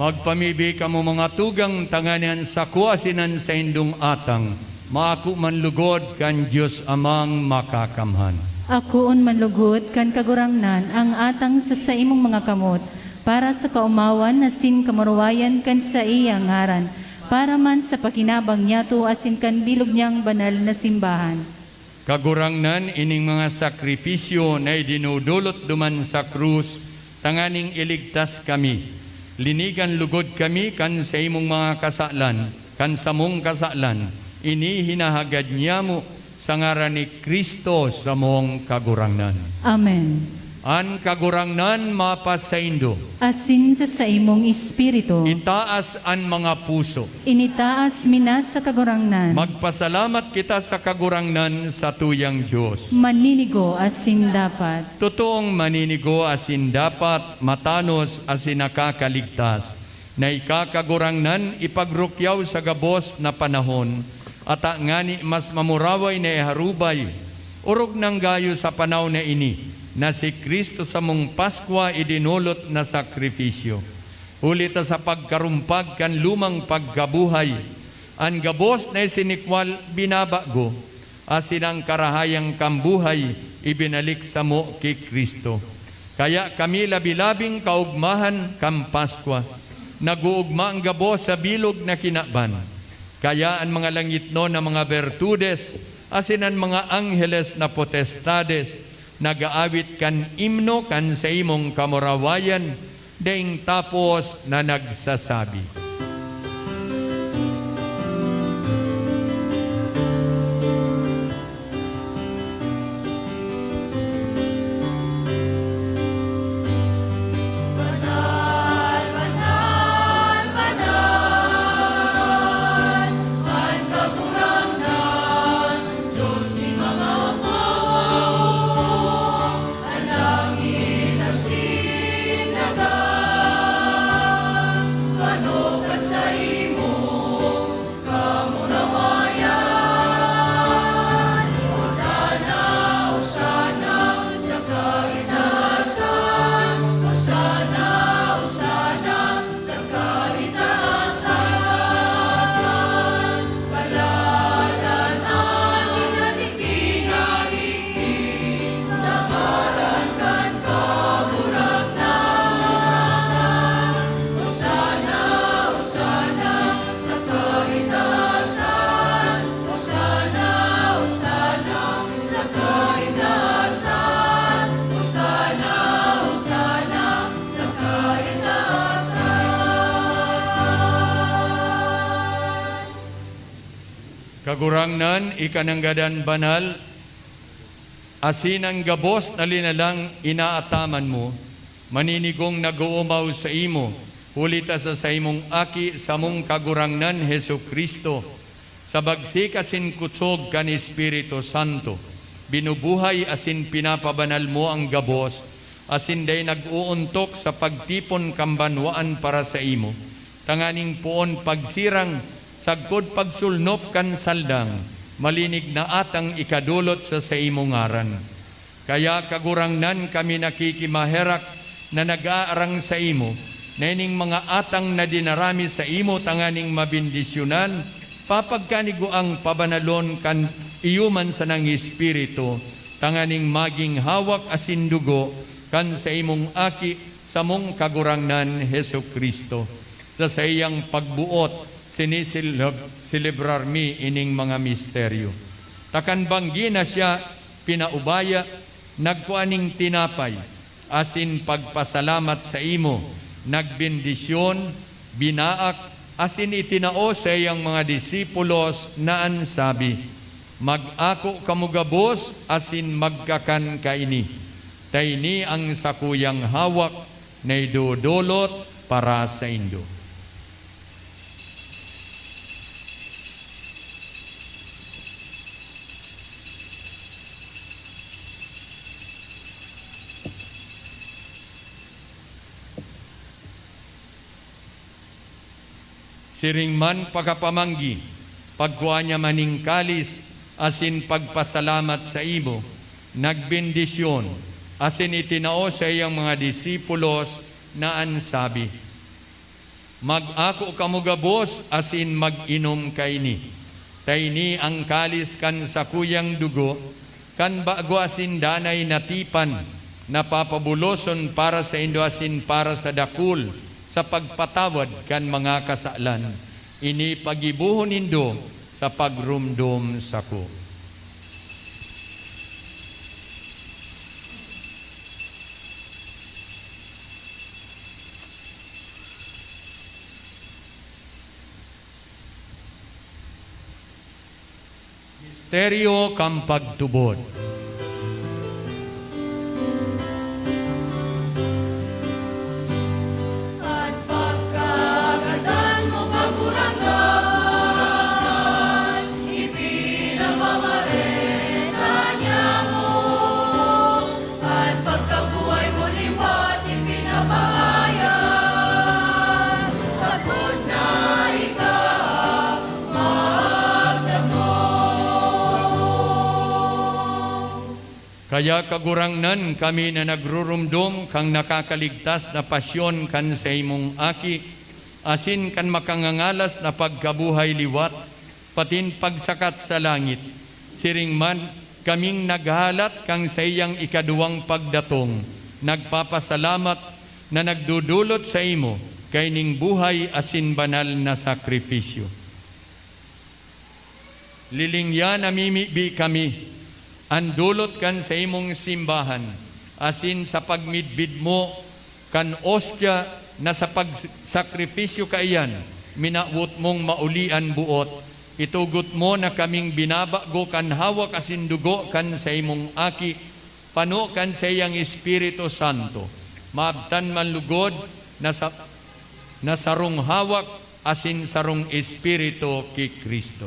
Magpamibi kamo, mga tugang, tanganing an sako asin an saindong atang maako man lugod kan Dios Amang Makakamhan. Akoon man lugod kan Kagurangnan ang atang sa saimong mga kamot, para sa kaomawan asin kamurawayan kan saiyang ngaran, para man sa pakinabang niyato asin kan bilog niyang banal na simbahan. Kagurangnan, ining mga sakrifisyo na idinodolot duman sa krus tanganing iligtas kami. Linigan lugod kami kan saimong mga kasalan, kan samong kasalan. Ini hinahagad niyamo sa ngaran ni Cristo, samong Kagurangnan. Amen. An Kagurangnan mapasaindo. Asin sa saimong espiritu. Itaas an mga puso. Initaas mi na sa Kagurangnan. Magpasalamat kita sa Kagurangnan, satuyang Dios. Maninigo asin dapat. Totoong maninigo asin dapat, matanos asin nakakaligtas, na ika, Kagurangnan, ipagrukyaw sa gabos na panahon, ata ngani mas mamuraway na iharubay, orog nang gayo sa panaw na ini, na si Cristo samong Paskwa idinolot na sakrifisyo. Huli ta sa pagkarumpag kan lumang pagkabuhay, an gabos na isinikwal binabago, asin an karahayang kambuhay ibinalik samo ki Cristo. Kaya kami labi-labing kaogmahan kan Paskwa, nag-oogma an gabos sa bilog na kinaban. Kaya an mga langitnon na mga bertudes asin an mga angheles na potestades nag-aawit kan imno kan saimong kamurawayan, daing tapos na nagsasabi, "Banal, banal, banal, an Kagurangnan, Dios nin mga amawo, an langit asin daga, pano kan saimong kamurawayan. Hosana, Hosana sa kaitaasan. Hosana, Hosana sa kaitaasan. Paladan an ginadingding sa ngaran kan Kagurangnan. Hosana, Hosana sa kaitaasan. Hosana, Hosana sa kaitaasan. Hosana, Hosana sa kaitaasan. Kagurangnan, ika nanggad an banal, asin an gabos na linalang inaataman mo, maninigong nag-oomaw saimo, huli ta sa saimong Aki, samong Kagurangnan, Jesu-Cristo, sa bagsik asin kusog kan Espiritu Santo, binubuhay asin pinapabanal mo an gabos, asin dai nag-oontok sa pagtipon kan banwaan para saimo, tanganing poon pagsirang sagkod pagsulnop kan saldang, malinig na atang ikadolot sa saimong ngaran. Kaya, Kagurangnan, kami nakikimaherak na nag-aarang saimo, na ining mga atang na dinara mi saimo tanganing mabendisyonan, papagkaniguang pabanalon kan iyo man sanang Espiritu, tanganing magin hawak asin dugo kan saimong Aki, samong Kagurangnan, Jesu-Cristo. Sa saiyang pagboot, siniseleb-, selebrar mi ining mga misteryo. Ta kan banggi na siya pinaubaya, nagkua nin tinapay, asin pagpasalamat saimo, nagbendisyon, binaak, asin itinao saiyang mga disipulos na an sabi, "Mag-ako kamo gabos asin magkakan kaini, ta ini an sakuyang hawak na idodolot para saindo." Siring man pakapamanggi, pagkua niya man nin kalis asin pagpasalamat saimo, nagbendisyon, asin itinao saiyang mga disipulos na an sabi, Mag-ako kamo gabos asin mag-inom kaini. Ta ini an kalis kan sakuyang dugo, kan bago asin danay na tipan, na papabuloson para saindo asin para sa dakul sa pagpatawad kan mga kasalan. Ini paggibohon nindo sa pagromdom sako. Misteryo kan pagtubod. An pagkagadan mo, Kagurangnan, ipinapamareta niamo. An pagkabuhay mo liwat ipinapahayag, sagkod na ika magdangog. Kaya, Kagurangnan, kami na nagruromdom kan nakakaligtas na pasyon kan saimong Aki, asin kan makangangalas na pagkabuhay liwat, patin pagsakat sa langit. Siring man, kaming naghahalat kan saiyang ikaduwang pagdatong, nagpapasalamat na nagdodolot saimo kaining buhay asin banal na sakripisyo. Lilingya, namimibi kami, an dolot kan saimong simbahan, asin sa pagmidbid mo kan ostya na sa pagsakripisyo kaiyan, minawot mong mauli an boot, itugot mo na kaming binabago kan hawak asin dugo kan saimong Aki, pano kan saiyang Espiritu Santo, maabtan man lugod na sa, na sarong hawak asin sarong Espiritu ki Cristo.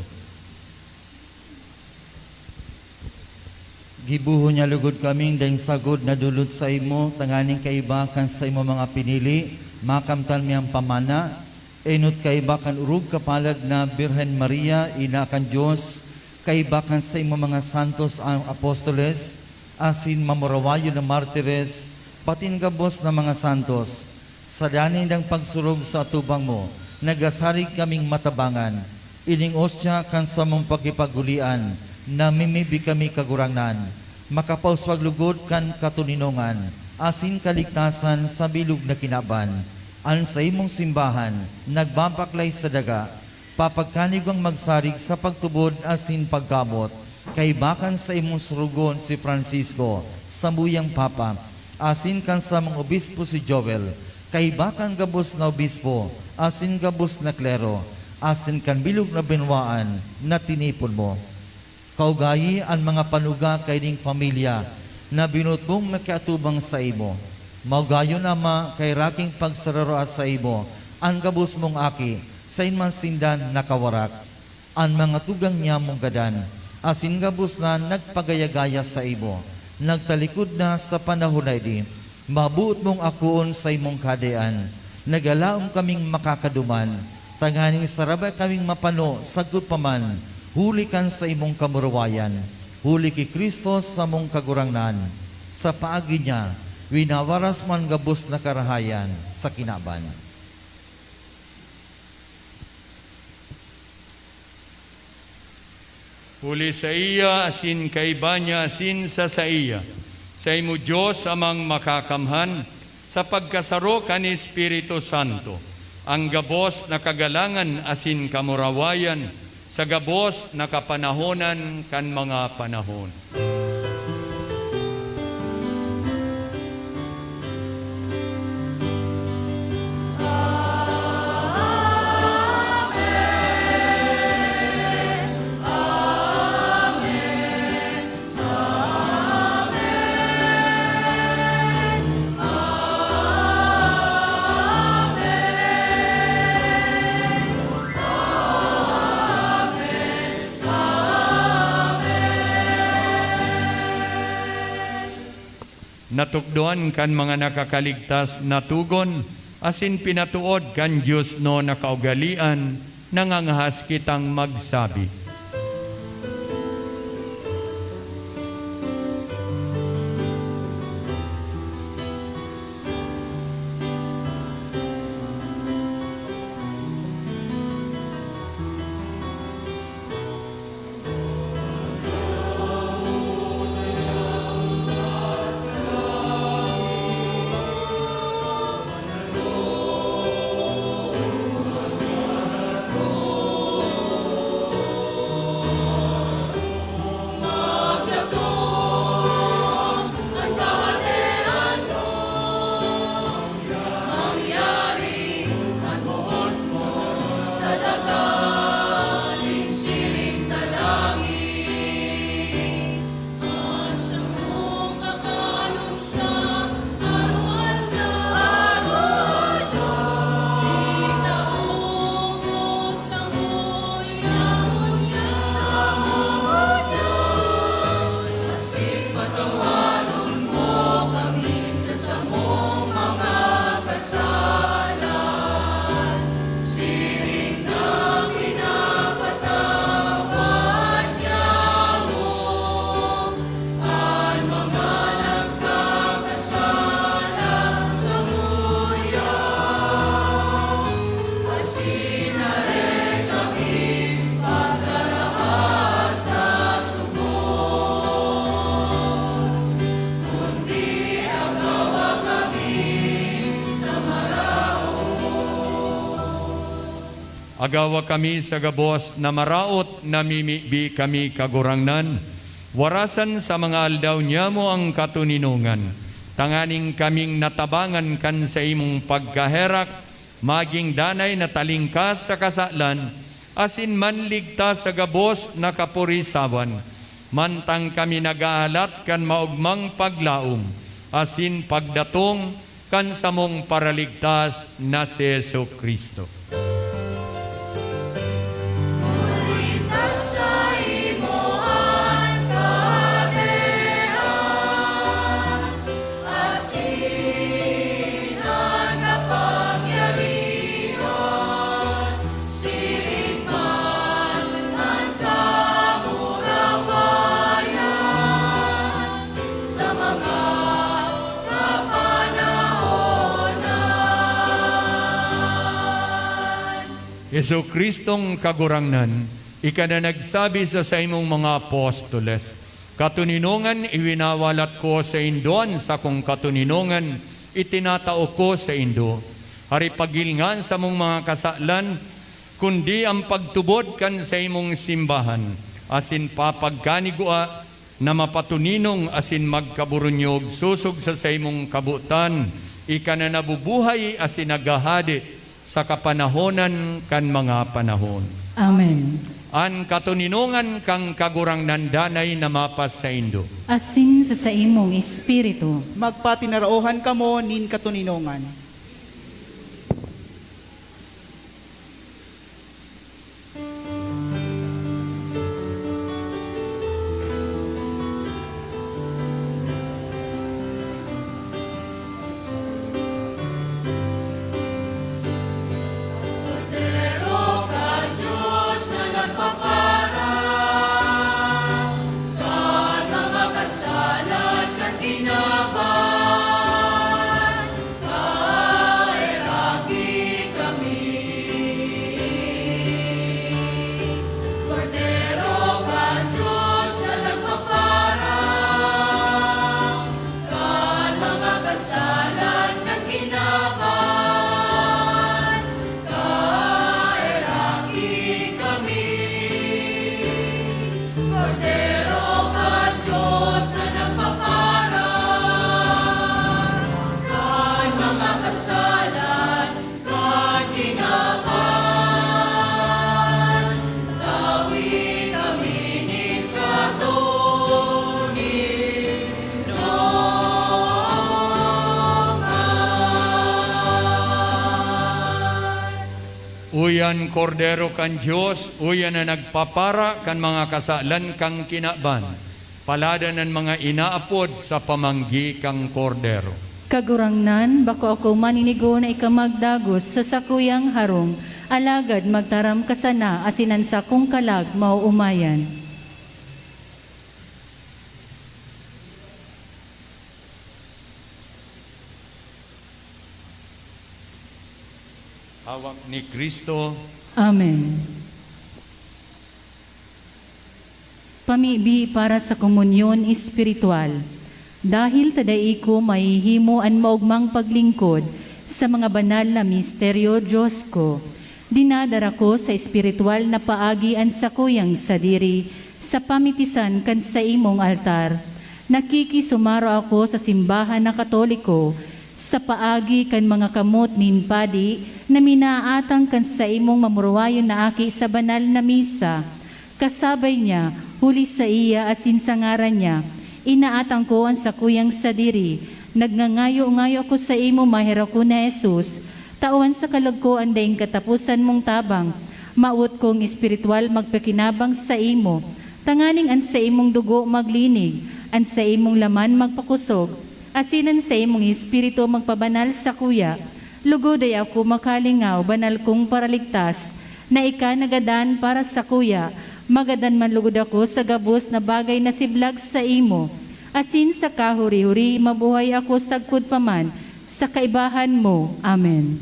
Gibohon niya lugod kaming daing sagkod na dolot saimo, tanganing kaiba kan saimo mga pinili, makamtan mi an pamana, enot kaiba kan orog kapalad na Birhen Maria, Ina kan Dios, kaiba kan saimo mga santos a-, apostoles, asin mamurawayon na martires, patin gabos na mga santos. Sa danay nindang pagsurog sa atubang mo, nagasarig kaming matabangan. Ining ostya kan samong pakipaghulian, namimibi kami, Kagurangnan, makapauswag lugod kan katoninongan asin kaligtasan sa bilog na kinaban. An saimong simbahan nagbabaklay sa daga, papagkanigwang magsarig sa pagtubod asin pagkabot, kaiba kan saimong surugon si Francisco, samuyang Papa, asin kan samong obispo si Joel, kaiba kan gabos na obispo, asin gabos na klero, asin kan bilog na banwaan na tinipon mo. Kaugayi an mga panuga kaining pamilya na binoot mong makiatubang saimo. Maugayon, Ama, kairaking pagsararua saimo an gabos mong aki, saen man sinda nakawarak. An mga tugang niyamong gadan, asin gabos na nagpagaya-gaya saimo, nagtalikod na sa panahon na ini, maboot mong akoon saimong Kahadean. Nagalaom kaming makakaduman, tanganing sarabay kaming mapano sagkod pa man, huli kan saimong kamurawayan, huli ki Cristo samong Kagurangnan. Sa paagi niya, winawaras mo an gabos na karahayan sa kinaban. Huli saiya, asin kaiba niya, asin sa saiya, saimo, Dios Amang Makakamhan, sa pagkasaro kan Espiritu Santo, an gabos na kagalangan asin kamurawayan sa gabos na kapanahonan kan mga panahon. Natukdoan kan mga nakakaligtas na togon asin pinatood kan diosnon na kaugalean, nangangahas kitang magsabi. Gawa kami sa gabos na maraot, namimibi kami, Kagurangnan, warasan sa mga aldaw niyamo ang katoninongan, tanganing kaming natabangan kan saimong pagkaherak, magin danay na talingkas sa kasalan, asin manligtas sa gabos na kapurisawan, mantang kami naghahalat kan maogmang paglaom asin pagdatong kan samong Paraligtas na si Jesu-Cristo. Huli ta saimo an kahadean, asin an kapangyarihan, siring man an kamurawayan sa mga kapanahonan. Jesu-Cristong Kagurangnan, ika na nagsabi sa saimong mga apostoles, "Katoninongan iwinawalat ko saindo, an sakong katoninongan itinatao ko saindo." Hari, pagilnga an samong mga kasalan, kundi an pagtubod kan saimong simbahan, asin papagkanigua na mapatoninong asin magkaburunyog sosog sa saimong kabotan, ika na nabubuhay asin naghahade sa kapanahonan kan mga panahon. Amen. An katoninongan kan Kagurangnan danay na mapasaindo. Asin sa saimong espiritu. Magpatinaraohan kamo nin katoninongan. Kordero kan Dios na nagpapara kan mga kasalan kan kinaban, kaheraki kami. Kordero kan Dios na nagpapara kan mga kasalan kan kinaban, kaheraki kami. Kordero kan Dios na nagpapara kan mga kasalan kan kinaban, tawi kami nin katoninongan. Uya an Kordero kan Dios, uya na nagpapara kan mga kasalan kan kinaban. Palada an mga inaapod sa pamanggi kan Kordero. Kagurangnan, bako ako maninigo na ika magdagos sa sakuyang harong, alagad magtaram ka sana asin an sakong kalag maoomayan. Hawak ni Cristo. Amen. Pamibi para sa komunyon espiritual. Dahil ta dai ko mahihimo an maogmang paglingkod sa mga banal na misteryo, Dios ko, dinadara ko sa espiritual na paagi an sakuyang sadiri sa pamitisan kan saimong altar. Nakikisumaro ako sa simbahan na Katoliko sa paagi kan mga kamot nin padi na minaatang kan saimong mamurawayon na aki sa banal na misa. Kasabay niya, huli saiya asin sa ngaran niya, inaatang ko an sakuyang sadiri. Nagngangayo-ngayo ako saimo, maherak ko na Jesus, tawan sa kalag ko an daing kataposan mong tabang. Mawot kong espiritual magpakinabang saimo, tanganing an saimong dugo maglinig, an saimong laman magpakosog, asin an saimong espiritu magpabanal sakuya. Logod dai ako makalingaw, banal kong Paraligtas, na ika nagadan para sakuya. Magadan man logod ako sa gabos na bagay na siblag saimo, asin sa kahuri-huri mabuhay ako sagkod pa man sa kaibahan mo. Amen.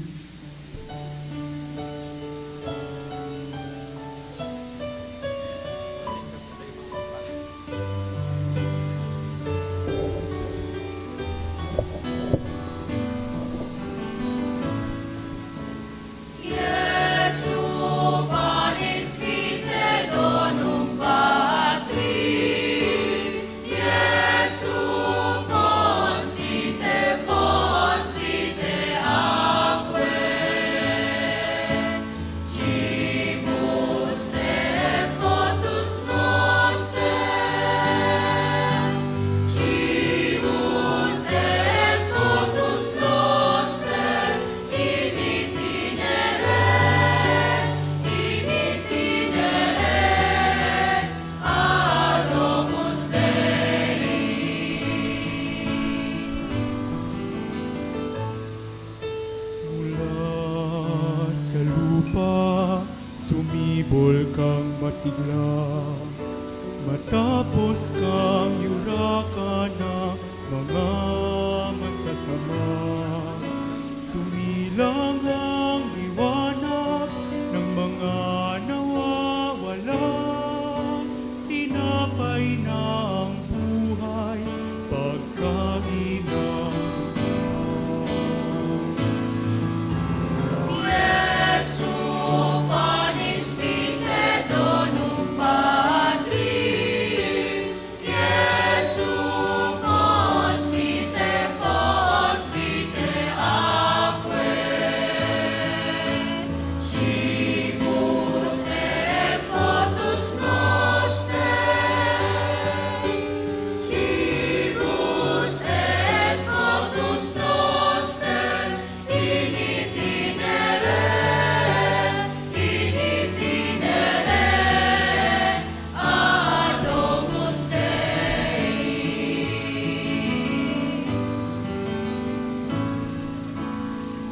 Bol kang masigla, matapos kang yurakan na mga masasama. Sumilang ang liwanag ng mga nawawala. Tinapay na ang buhay, pagkain ng buhay. Jesu, panis vitae donum Patris. Jesu, cons vitae, cons vitae aquae. Cibus et potus noster. Cibus et potus noster. In itinere, in itinere, a domus Dei.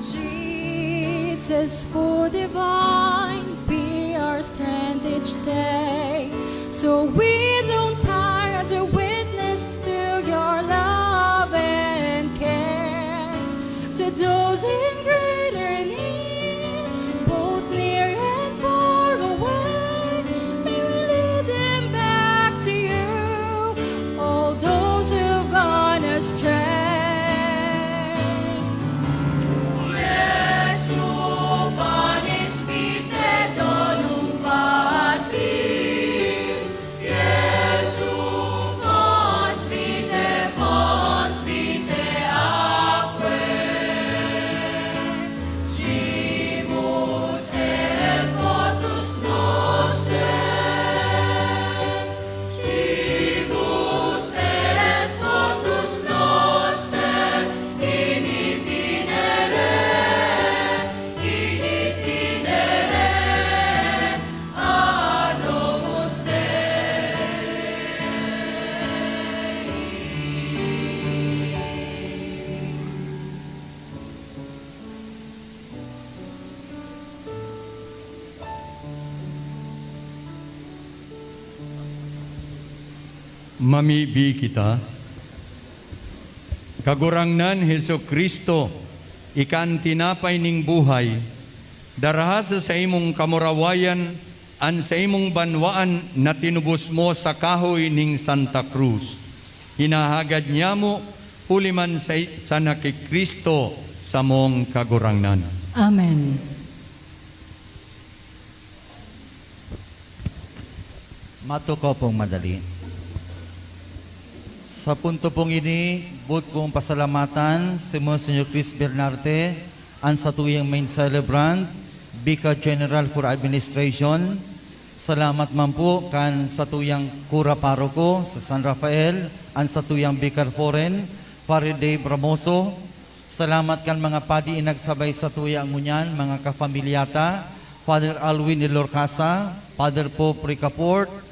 Jesus, food divine, be our strength each day. So we long tire as a witness to your love and care. To those in greater need, both near and far away, may we lead them back to you, all those who've gone astray. Jesu, panis vitae donum Patris. Jesu, cons vitae, cons vitae aquae. Cibus et potus noster. Cibus et potus noster. In itinere, in itinere, a domus Dei. Mamibi kita. Kagurangnan Jesu-Cristo, ika an tinapay ning buhay, daraha sa saimong kamurawayan an saimong banwaan na tinubos mo sa kahoy ning Santa Cruz. Hinahagad niyamo huli man sa, sana ki Cristo samong Kagurangnan. Amen. Matukaw pong madali. Sa punto pong ini, boot kong pasalamatan si Monsignor Chris Bernarte, an satuyang main celebrant, Vicar General for Administration. Salamat man po kan satuyang kura paroko sa San Rafael, an satuyang Vicar Foreign, Father Dave Ramoso. Salamat kan mga padi nagsabay satuya ngunyan, mga kapamilya ta, Father Alwin Ilorcasa, Father Pope Ricafort,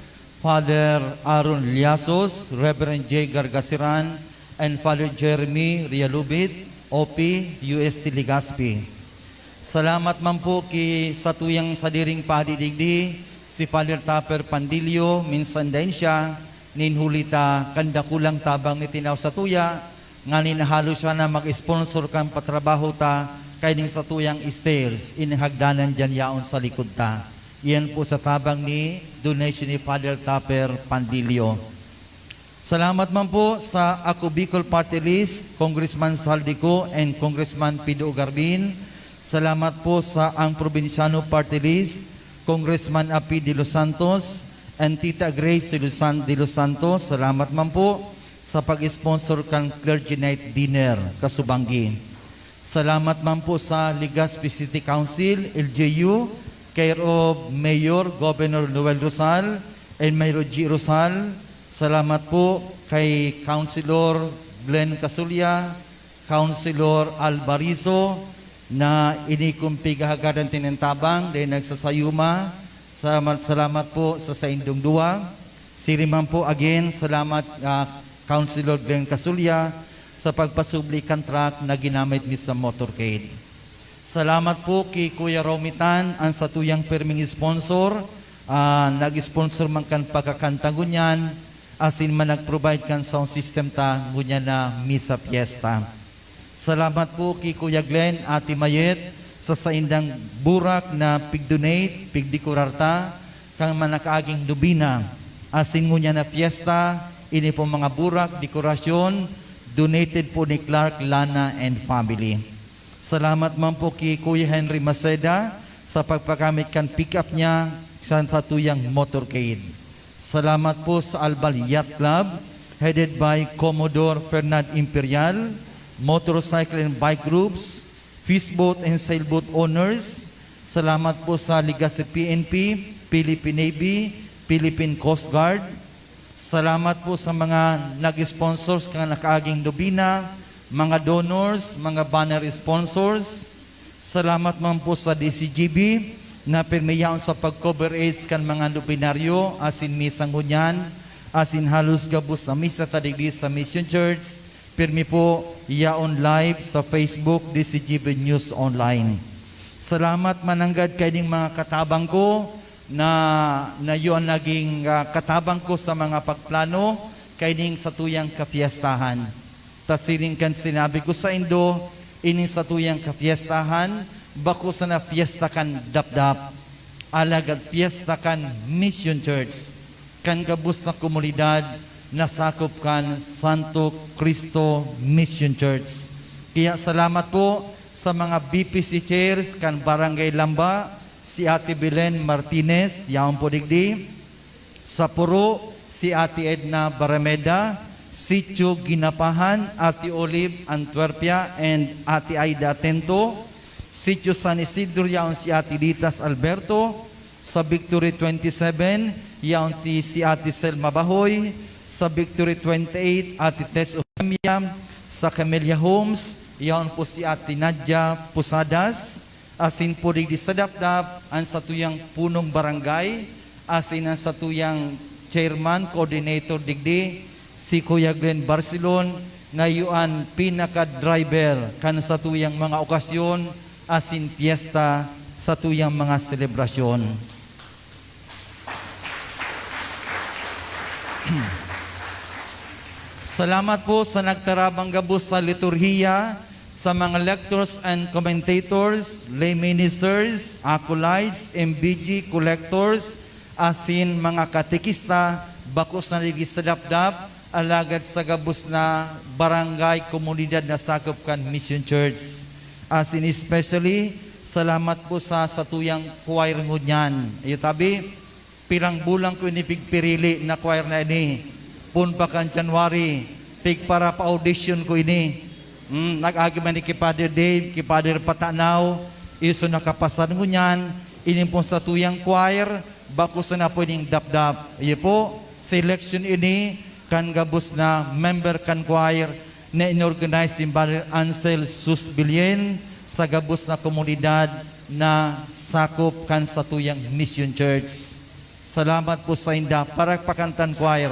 Father Aaron Liasos, Reverend J Gargasiran, and Father Jeremy Rialubit, O P, U S T Legazpi. Salamat man po ki satuyang sadiring padi digdi, si Father Tapper Pandilio, minsan dain siya, nin huli ta kan dakulang tabang na itinao satuya, nganing nahalo siya na mag-sponsor kan patrabaho ta kaining satuyang stairs, ini hagdanan diyan yaon sa likod ta. Iyan po sa tabang ni donation ni Father Tapper Pandilio. Salamat man po sa Ako Bicol Party List, Congressman Zaldy Co and Congressman Pido Garbin. Salamat po sa Ang Probinsyano Party List, Congressman Api de los Santos and Tita Grace de los San-, de los Santos. Salamat man po sa pag-sponsor kan Clergy Night Dinner, Kasubanggi. Salamat man po sa Legazpi City Council, L G U, care of Mayor Governor Noel Rosal and Mayor G Rosal. Salamat po kay Councilor Glenn Casulla, Councilor Albarizo, na ini kong pigahagadan tinintabang, dahil nagsasayuma. Salamat, salamat po sa saindong duwa. Siri man po, again, salamat, ah, Councilor Glenn Casulla, sa pagpasubli kan truck na ginamit mi sa motorcade. Salamat po ki Kuya Romitan, an satuyang pirming sponsor, ah, nag-sponsor man kan pagkakanta ngunyan, asin man nag-provide kan sound system ta ngunyan na misa fiesta. Salamat po ki Kuya Glenn, Ate Mayet, sa saindang burak na pig-donate, pigdekorar ta, kan mga nakaaging nobena. Asin ngunyan na fiesta, ini po mga burak, dekorasyon, donated po ni Clark Lana and family. Salamat man po ki Kuya Henry Maceda sa pagpagamit kan pick-up niya sa satuyang motorcade. Salamat po sa Albal Yacht Club, headed by Commodore Fernand Imperial, motorcycle and bike groups, fishboat and sailboat owners. Salamat po sa Legazpi P N P, Philippine Navy, Philippine Coast Guard. Salamat po sa mga nag-sponsors kan nakaaging nobena, mga donors, mga banner sponsors. Salamat man po sa D C G B na pirmi yaon sa pag-coverage kan mga nobenaryo asin misa ngunyan, asin halos gabos na misa ta digdi sa Mission Church, pirmi po yaon live sa Facebook, D C G B News Online. Salamat mananggad kaining mga katabang ko na, na iyo an naging, ah, katabang ko sa mga pagplano kaining satuyang kapiestahan. Ta siring kan sinabi ko saindo, ini satuyang kapiestahan, bako sana pyesta kan Dapdap, alagad pyesta kan Mission Church, kan gabos na komunidad na sakop kan Santo Cristo Mission Church. Kaya salamat po sa mga B P C chairs kan Barangay Lamba, si Ate Belen Martinez, yaon po digdi. Sa Puro, si Ate Edna Barameda, Sitio Ginapahan, Ate Olive Antuerpia, and Ate Aida Atento. Sitio San Isidro, yaon si Ate Ditas Alberto. Sa Victory twenty-seven, yaon ti si Ate Selma Bahoy. Sa Victory twenty-eight, Ate Tess Eufemia. Sa Camellia Homes, yaon po si Ate Nadia Posadas. Asin po digdi sa Dapdap, an satuyang punong barangay, asin an satuyang chairman, coordinator digdi, si Kuya Glenn Barcelon, na iyo an pinaka-driver kan satuyang mga okasyon asin pyesta, satuyang mga selebrasyon. Salamat po sa nagtarabang gabos sa liturhiya, sa mga lectors and commentators, lay ministers, acolytes, M B G collectors, asin mga katekista, bako sana digdi sa Dapdap, alagad sa gabos na barangay, komunidad na sakop kan Mission Church. Asin especially, salamat po sa satuyang choir ngunyan. Iyo tabi, pirang bulan ko ini pigpirili na choir na ini. Poon pa kan January, pigpara pa-audition ko ini. Hmm, nag-agi man ni ki Father Dave, ki Father Patanaw, iso nakapasan ngunyan, ini pong satuyang choir, bako sana pwedeng Dapdap. Iyo po, selection ini kan gabos na member kan choir na inorganize ni Brother Ansel Susbilien sa gabos na komunidad na sakop kan satuyang Mission Church. Salamat po sainda. Palakpakan ta an choir.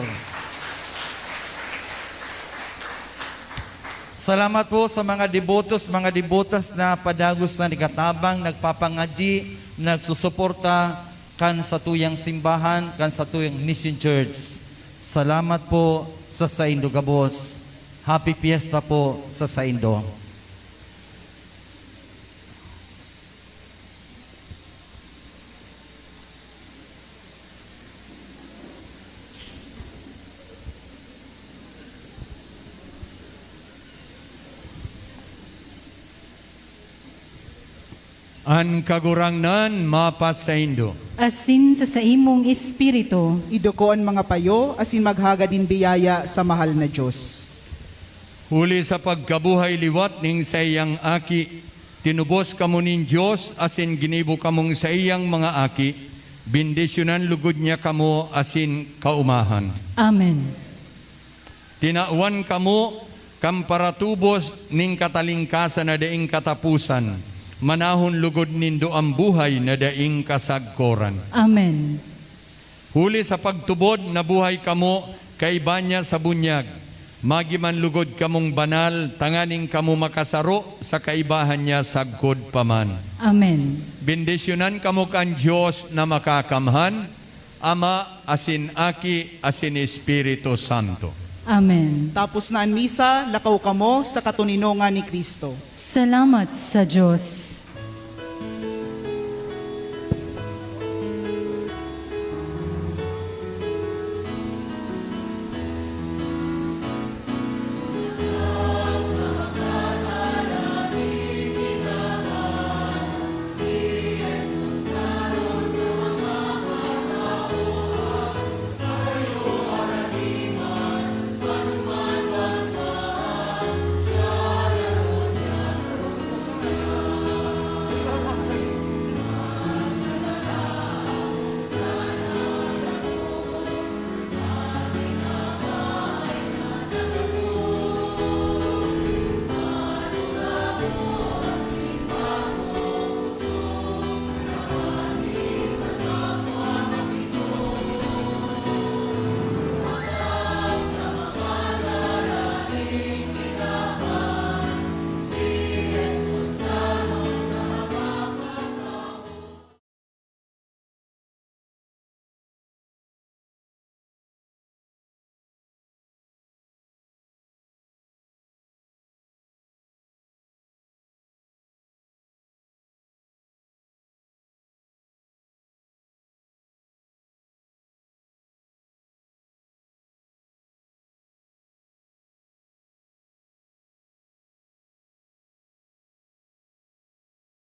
Salamat po sa mga debotos, mga debotas na padagos na nagtatabang, nagpapangadyi, nagsusuporta kan satuyang simbahan, kan satuyang Mission Church. Salamat po sa saindo gabos. Happy Fiesta po sa saindo. An Kagurangnan mapasaindo. Asin sa saimong espiritu. Iduko an mga payo asin maghagad nin biyaya sa mahal na Dios. Huli sa pagkabuhay liwat ning saiyang Aki, tinubos kamo nin Dios asin ginibo kamong saiyang mga aki. Bendisyonan logod niya kamo asin kaomahan. Amen. Tinawan kamo kan paratubos nin katalingkasan na daing kataposan, manahon logod nindo an buhay na daing kasagkoran. Amen. Huli sa pagtubod, nabuhay kamo kaiba niya sa bunyag, Magi man lugod kamong banal, tanganing kamo makasaro sa kaibahan niya sagkod pa man. Amen. Bendisyonan kamo kan Dios na Makakamhan, Ama, asin Aki, asin Espiritu Santo. Amen. Tapos na an misa, lakaw kamo sa katoninongan ni Cristo. Salamat sa Diyos.